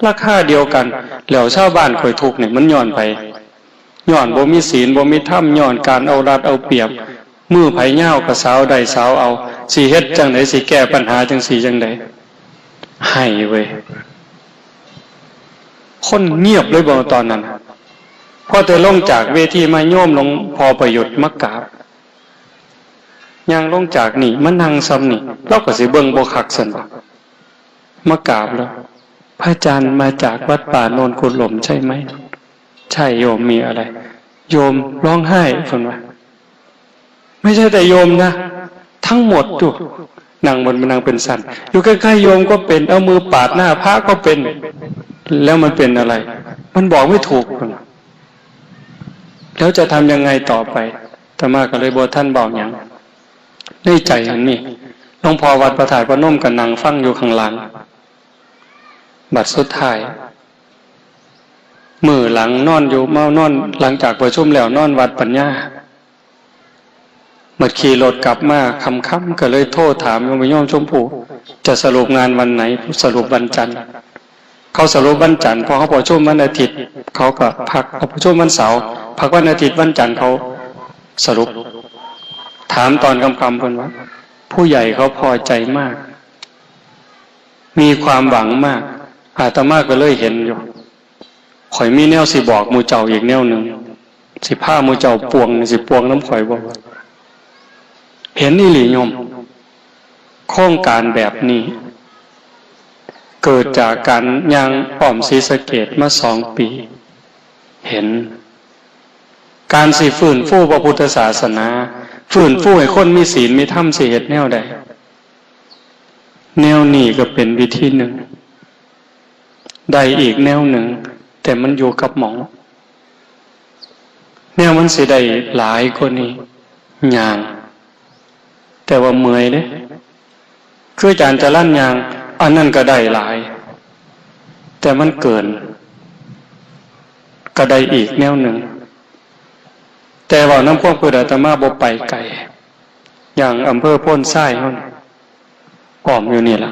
ราคาเดียวกัน แล้วชาวบ้านข้อยทุกข์นี่มันย้อนไผ ย้อนบ่มีศีล บ่มีธรรม ย้อนการเอารัดเอาเปรียบ มือไผยาวก็สาวได้สาวเอา สิเฮ็ดจั่งใด สิแก้ปัญหาจั่งซี้จั่งใด ไห้เว้ย คนเงียบเลยบ่ตอนนั้น พอแต่ลงจากเวทีมา โยมหลวงพ่อประยุทธ์มากราบ ย่างลงจากนี่มานั่งซ่ำนี่ ลาวก็สิเบิ่งบ่คักซั่นบ่ มากราบแล้ว พระอาจารย์มาจากวัดป่าโนนกุหลมใช่ไหม ใช่โยม มีอะไร โยมร้องไห้ เพิ่นว่า ไม่ใช่แต่โยมนะ ทั้งหมดอยู่ นั่งบนนั่งเป็นสัน อยู่ใกล้ๆโยมก็เป็น เอามือปาดหน้าพระก็เป็น แล้วมันเป็นอะไร มันบอกไม่ถูก เพิ่นว่า แล้วจะทำยังไงต่อไป อาตมาก็เลยบ่ทันเว้าหยัง ในใจอันนี้ หลวงพ่อวัดพระธาตุพนมก็นั่งฟังอยู่ข้างหลัง บัดสุดท้าย มื้อหลังนอนอยู่ มานอน หลังจากประชุมแล้วนอนวัดปัญญา บัดขี่รถกลับมาค่ำๆ ก็เลยโทรถามโยม โยมชมพู จะสรุปงานวันไหน สรุปวันจันทร์ เขาสรุปวันจันทร์ เพราะเขาประชุมวันอาทิตย์ เขาก็พัก เขาประชุมวันเสาร์ พักวันอาทิตย์ วันจันทร์เขาสรุป ถามตอนค่ำๆ เพิ่นว่า ผู้ใหญ่เขาพอใจมาก มีความหวังมาก อาตมาก็เลยเห็นอยู่ ข่อยมีแนวสิบอกหมู่เจ้าอีกแนวหนึ่ง สิพาหมู่เจ้าป่วง สิป่วงนำข่อยบ่ เห็นอีหลีโยม โครงการแบบนี้ เกิดจากการย่างอ้อมศรีสะเกษมาสองปี เห็น การสิฟื้นฟูพระพุทธศาสนา ฟื้นฟูให้คนมีศีลมีธรรม สิเฮ็ดแนวใด แนวนี้ก็เป็นวิธีหนึ่ง ได้อีกแนวหนึ่ง แต่มันอยู่กับหม่อง แนวมันสิได้หลายกว่านี้ ย่าง แต่ว่าเมื่อยเด้ คืออาจารย์จรัญย่าง อันนั้นก็ได้หลาย แต่มันเกิน ก็ได้อีกแนวหนึ่ง แต่ว่านำความคิดอาตมาบ่ไปไกล อย่างอำเภอโพนทรายเฮานี่ อ้อมอยู่นี่ล่ะ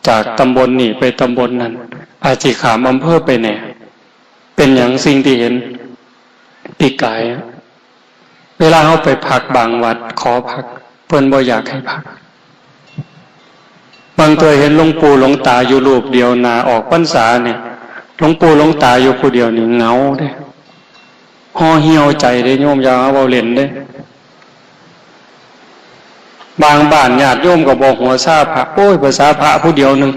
จากตำบลนี่ไปตำบลนั้น อาจสิข้ามอำเภอไปแหน่ เป็นหยังสิ่งที่เห็นปีกายอะ เวลาเฮาไปพักบางวัด ขอพัก เพิ่นบ่อยากให้พัก บางเทื่อเห็นหลวงปู่หลวงตาอยู่รูปเดียว หน้าออกพรรษาเนี่ย หลวงปู่หลวงตาอยู่ผู้เดียวนี่เหงาเด้ ห่อเหี่ยวใจเด้โยม อย่ามาเว้าเล่นเด้ บางบ้านญาติโยมก็บ่หัวซาพระ โอ้ย ภาษาพระผู้เดียวหนึ่ง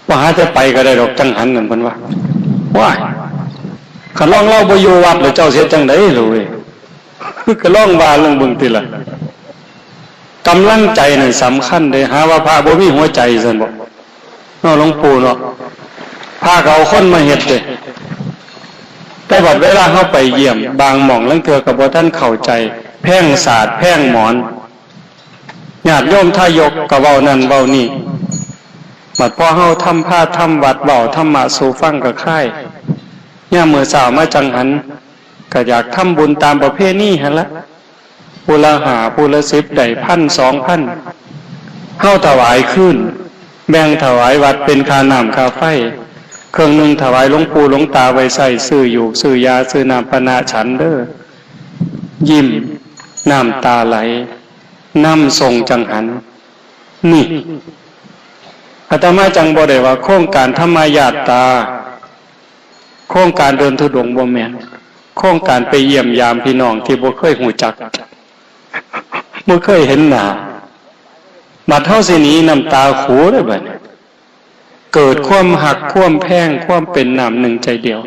ว่าหาแต่ไปก็ได้ดอกจังหันนั่น เพิ่นว่า ว้าย คันลองลาวบ่อยู่วัดแล้วเจ้าสิเฮ็ดจั่งใดล่ะเว้ย ก็ลองว่าลองเบิ่งติล่ะ กำลังใจนั่นสำคัญเด้ หาว่าพระบ่มีหัวใจซั่นบ่ เนาะหลวงปู่เนาะ พระก็เอาคนมาเฮ็ดเด้ แต่บัดเวลาเฮาไปเยี่ยม บางหม่องลางเทื่อก็บ่ทันเข้าใจ แพงสาด แพงหมอน ญาติโยมทายกก็เว้านั่นเว้านี่ บัดพอเฮาทำพาทำวัด เว้าธรรมะสู่ฟังก็คลาย ยามมื้อเช้ามาจังหัน ก็อยากทำบุญตามประเพณีหั้นละ ผู้ละห้า ผู้ละสิบ ได้พัน สองพัน เฮาถวายคืน แบ่งถวายวัดเป็นค่าน้ำค่าไฟ เครื่องหนึ่งถวายหลวงปู่หลวงตาไว้ใช้ซื้อหยูกซื้อยา ซื้อน้ำปานะฉันเด้อ ยิ้ม น้ำตาไหล นำส่งจังหัน นี่ อาตมาจังบ่ได้ว่าโครงการธรรมญาตรา โครงการเดินธุดงค์บ่แม่น โครงการไปเยี่ยมยามพี่น้องที่บ่เคยฮู้จัก บ่เคยเห็นหน้า บัดเฮาสิหนีน้ำตาขูเด้อบัดนี้ เกิดความฮัก ความแพง ความเป็นน้ำหนึ่งใจเดียว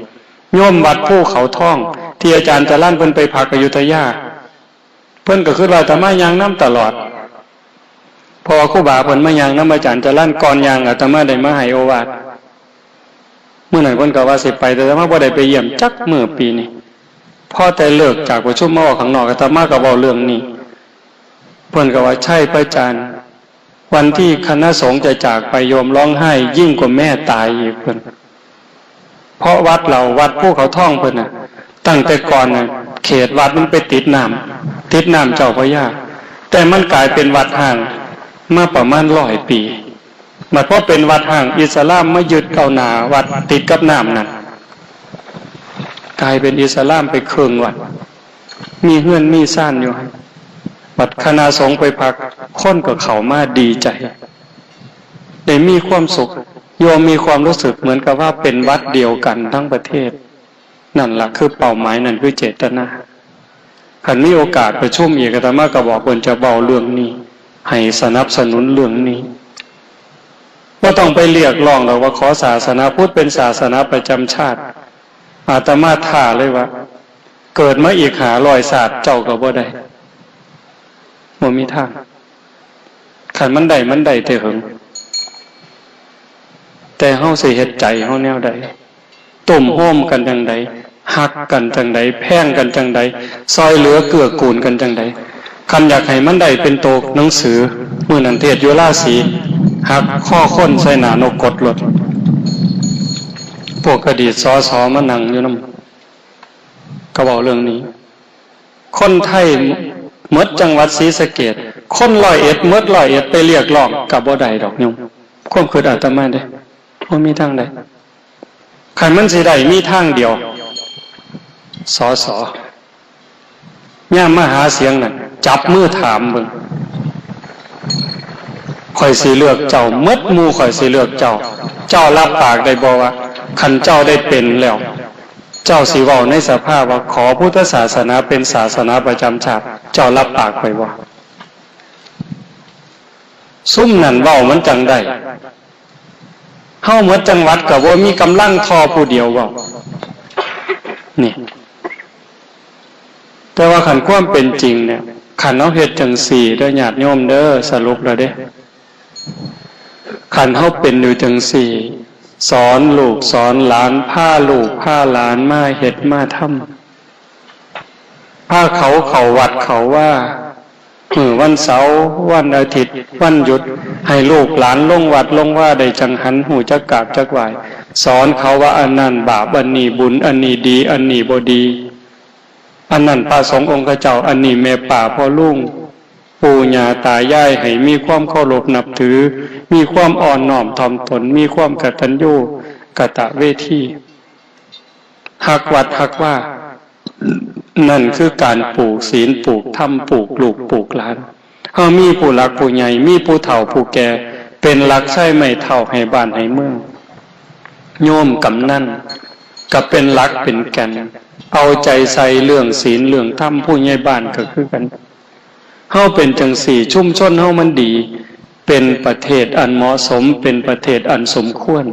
โยมวัดภูเขาทอง ที่อาจารย์จรัญเพิ่นไปพักอยุธยา เพิ่นก็คิดว่าอาตมาย่างนำตลอด เพราะว่าครูบาเพิ่นมาย่างนำอาจารย์จรัญ ก่อนย่างอาตมาได้มาให้โอวาท มื้อนั้นเพิ่นก็ว่าสิไป แต่อาตมาบ่ได้ไปเยี่ยมจักมื้อปีนี้ พอแต่เลิกจากประชุมมาออกข้างนอก อาตมาก็เว้าเรื่องนี้ เพิ่นก็ว่า ใช่พระอาจารย์ วันที่คณะสงฆ์จะจากไป โยมร้องไห้ยิ่งกว่าแม่ตายอีก เพิ่น เพราะวัดเรา วัดภูเขาทองเพิ่นน่ะ ตั้งแต่ก่อนน่ะ เขตวัดมันไปติดน้ำ ติดน้ำเจ้าพระยา แต่มันกลายเป็นวัดร้างมาประมาณร้อยปี บัดพอเป็นวัดร้าง อิสลามมายึดเอาหน้าวัดติดกับน้ำนั่น กลายเป็นอิสลามไปครึ่งวัด มีเฮือนมีซานอยู่หั่น บัดคณะสงฆ์ไปพัก คนก็เข้ามาดีใจ ได้มีความสุข โยมมีความรู้สึกเหมือนกับว่าเป็นวัดเดียวกันทั้งประเทศ นั่นล่ะคือเป้าหมาย นั่นคือเจตนา คันมีโอกาสประชุมอีก อาตมาก็บอกเพิ่นจะเว้าเรื่องนี้ ให้สนับสนุนเรื่องนี้ บ่ต้องไปเรียกร้องดอกว่าขอศาสนาพุทธเป็นศาสนาประจำชาติ อาตมาท้าเลยว่า เกิดมาอีกห้าร้อยชาติเจ้าก็บ่ได้ บ่มีทาง คันมันได้มันได้แต่เหิง แต่เฮาสิเฮ็ดใจเฮาแนวใด ตุ้มโฮมกันจั่งใด ฮักกันจั่งใด แพงกันจั่งใด ซ่อยเหลือเกื้อกูลกันจั่งใด คันอยากให้มันได้เป็นโตหนังสือ มื้อนั้นเทศน์อยู่ราศี หักคอคนใส่หน้านกกดโลด พวกอดีต สส มานั่งอยู่นำ ก็เว้าเรื่องนี้ คนไทยหมดจังหวัดศรีสะเกษ คนร้อยเอ็ดหมดร้อยเอ็ดไปเรียกร้องก็บ่ได้ดอกโยม ความคิดอาตมาเด้ บ่มีทางใด คันมันสิได้มีทางเดียว สส ยามมาหาเสียงนั่น จับมือถามเบิ่ง ข้อยสิเลือกเจ้า หมดหมู่ข้อยสิเลือกเจ้า เจ้ารับปากได้บ่ว่า คันเจ้าได้เป็นแล้ว เจ้าสิเว้าในสภาว่า ขอพุทธศาสนาเป็นศาสนาประจำชาติ เจ้ารับปากข้อยบ่ ซุมนั่นเว้ามันจั่งได้ เฮาหมดจังหวัดก็บ่มีกำลังทอผู้เดียวเว้า นี่ แต่ว่าคันความเป็นจริงเนี่ย คันเฮาเฮ็ดจั่งซี้เด้อญาติโยมเด้อ สรุปแล้วเด้ คันเฮาเป็นอยู่จั่งซี้ สอนลูกสอนหลาน พาลูกพาหลานมาเฮ็ดมาทำ พาเขาเข้าวัดเข้าวา มื้อวันเสาร์ วันอาทิตย์ วันหยุด ให้ลูกหลานลงวัดลงวาได้จังหัน ฮู้จักกราบจักไหว้ สอนเขาว่าอันนั้นบาป อันนี้บุญ อันนี้ดี อันนี้บ่ดี อันนั้นพระสงฆ์องค์เจ้า อันนี้แม่ป้าพ่อลุง ปู่ย่าตายาย ให้มีความเคารพนับถือ มีความอ่อนน้อมถ่อมตน มีความกตัญญูกตเวที ฮักวัดฮักวา นั่นคือการปลูกศีล ปลูกธรรม ปลูกลูก ปลูกหลาน เฮามีผู้หลักผู้ใหญ่ มีผู้เฒ่าผู้แก่ เป็นหลักชัยไม้เท้าให้บ้านให้เมือง โยมกำนันก็เป็นหลักเป็นแก่น เอาใจใส่เรื่องศีลเรื่องธรรม ผู้ใหญ่บ้านก็คือกัน เฮาเป็นจั่งซี้ ชุมชนเฮามันดี เป็นประเทศอันเหมาะสม เป็นประเทศอันสมควร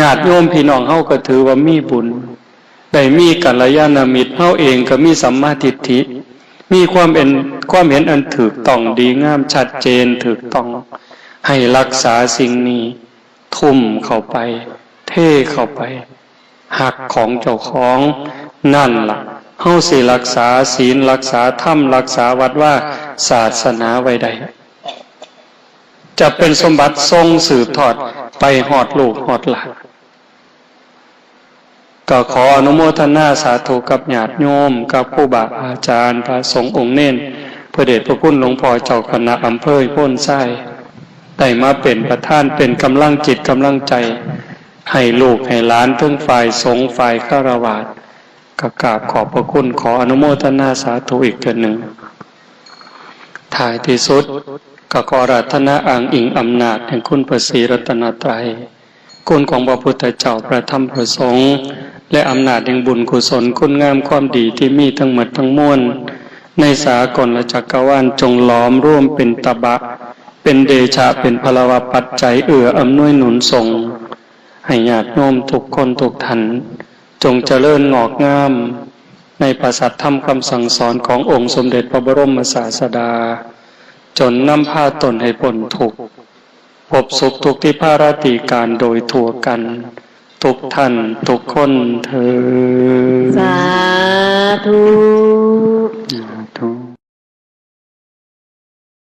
ญาติโยมพี่น้องเฮาก็ถือว่ามีบุญ ได้มีกัลยาณมิตร เฮาเองก็มีสัมมาทิฏฐิ มีความเห็น ความเห็นอันถูกต้องดีงามชัดเจนถูกต้อง ให้รักษาสิ่งนี้ ทุ่มเข้าไป เทเข้าไป ฮักของเจ้าของ นั่นล่ะ เฮาสิรักษาศีล รักษาธรรม รักษาวัดวา ศาสนาไว้ได้ จะเป็นสมบัติส่งสืบทอดไปฮอดลูกฮอดหลาน ก็ขออนุโมทนาสาธุกับญาติโยม กับครูบาอาจารย์ พระสงฆ์องค์เณร พระเดชพระคุณหลวงพ่อเจ้าคณะอำเภอโพนทราย ได้มาเป็นประธาน เป็นกำลังจิตกำลังใจ ให้ลูกให้หลานทั้งฝ่ายสงฆ์ฝ่ายฆราวาส ก็กราบขอบพระคุณ ขออนุโมทนาสาธุอีกเทื่อหนึ่ง ท้ายที่สุด ก็ขออาราธนาอ้างอิงอำนาจแห่งคุณพระศรีรัตนตรัย คุณของพระพุทธเจ้า พระธรรม พระสงฆ์ และอำนาจแห่งบุญกุศล คุณงามความดีที่มีทั้งหมดทั้งมวล ในสากลจักรวาล จงหลอมรวมเป็นตบะ เป็นเดชะ เป็นพลวปัจจัย เอื้ออำนวยหนุนส่ง ให้ญาติโยมทุกคนทุกท่าน จงเจริญงอกงาม ในพระสัทธรรมคำสั่งสอนขององค์สมเด็จพระบรมศาสดา จนนำพาตนให้พ้นทุกข์ พบสุขทุกที่พาราตีการโดยทั่วกัน ทุกท่านทุกคนเทอญ สาธุ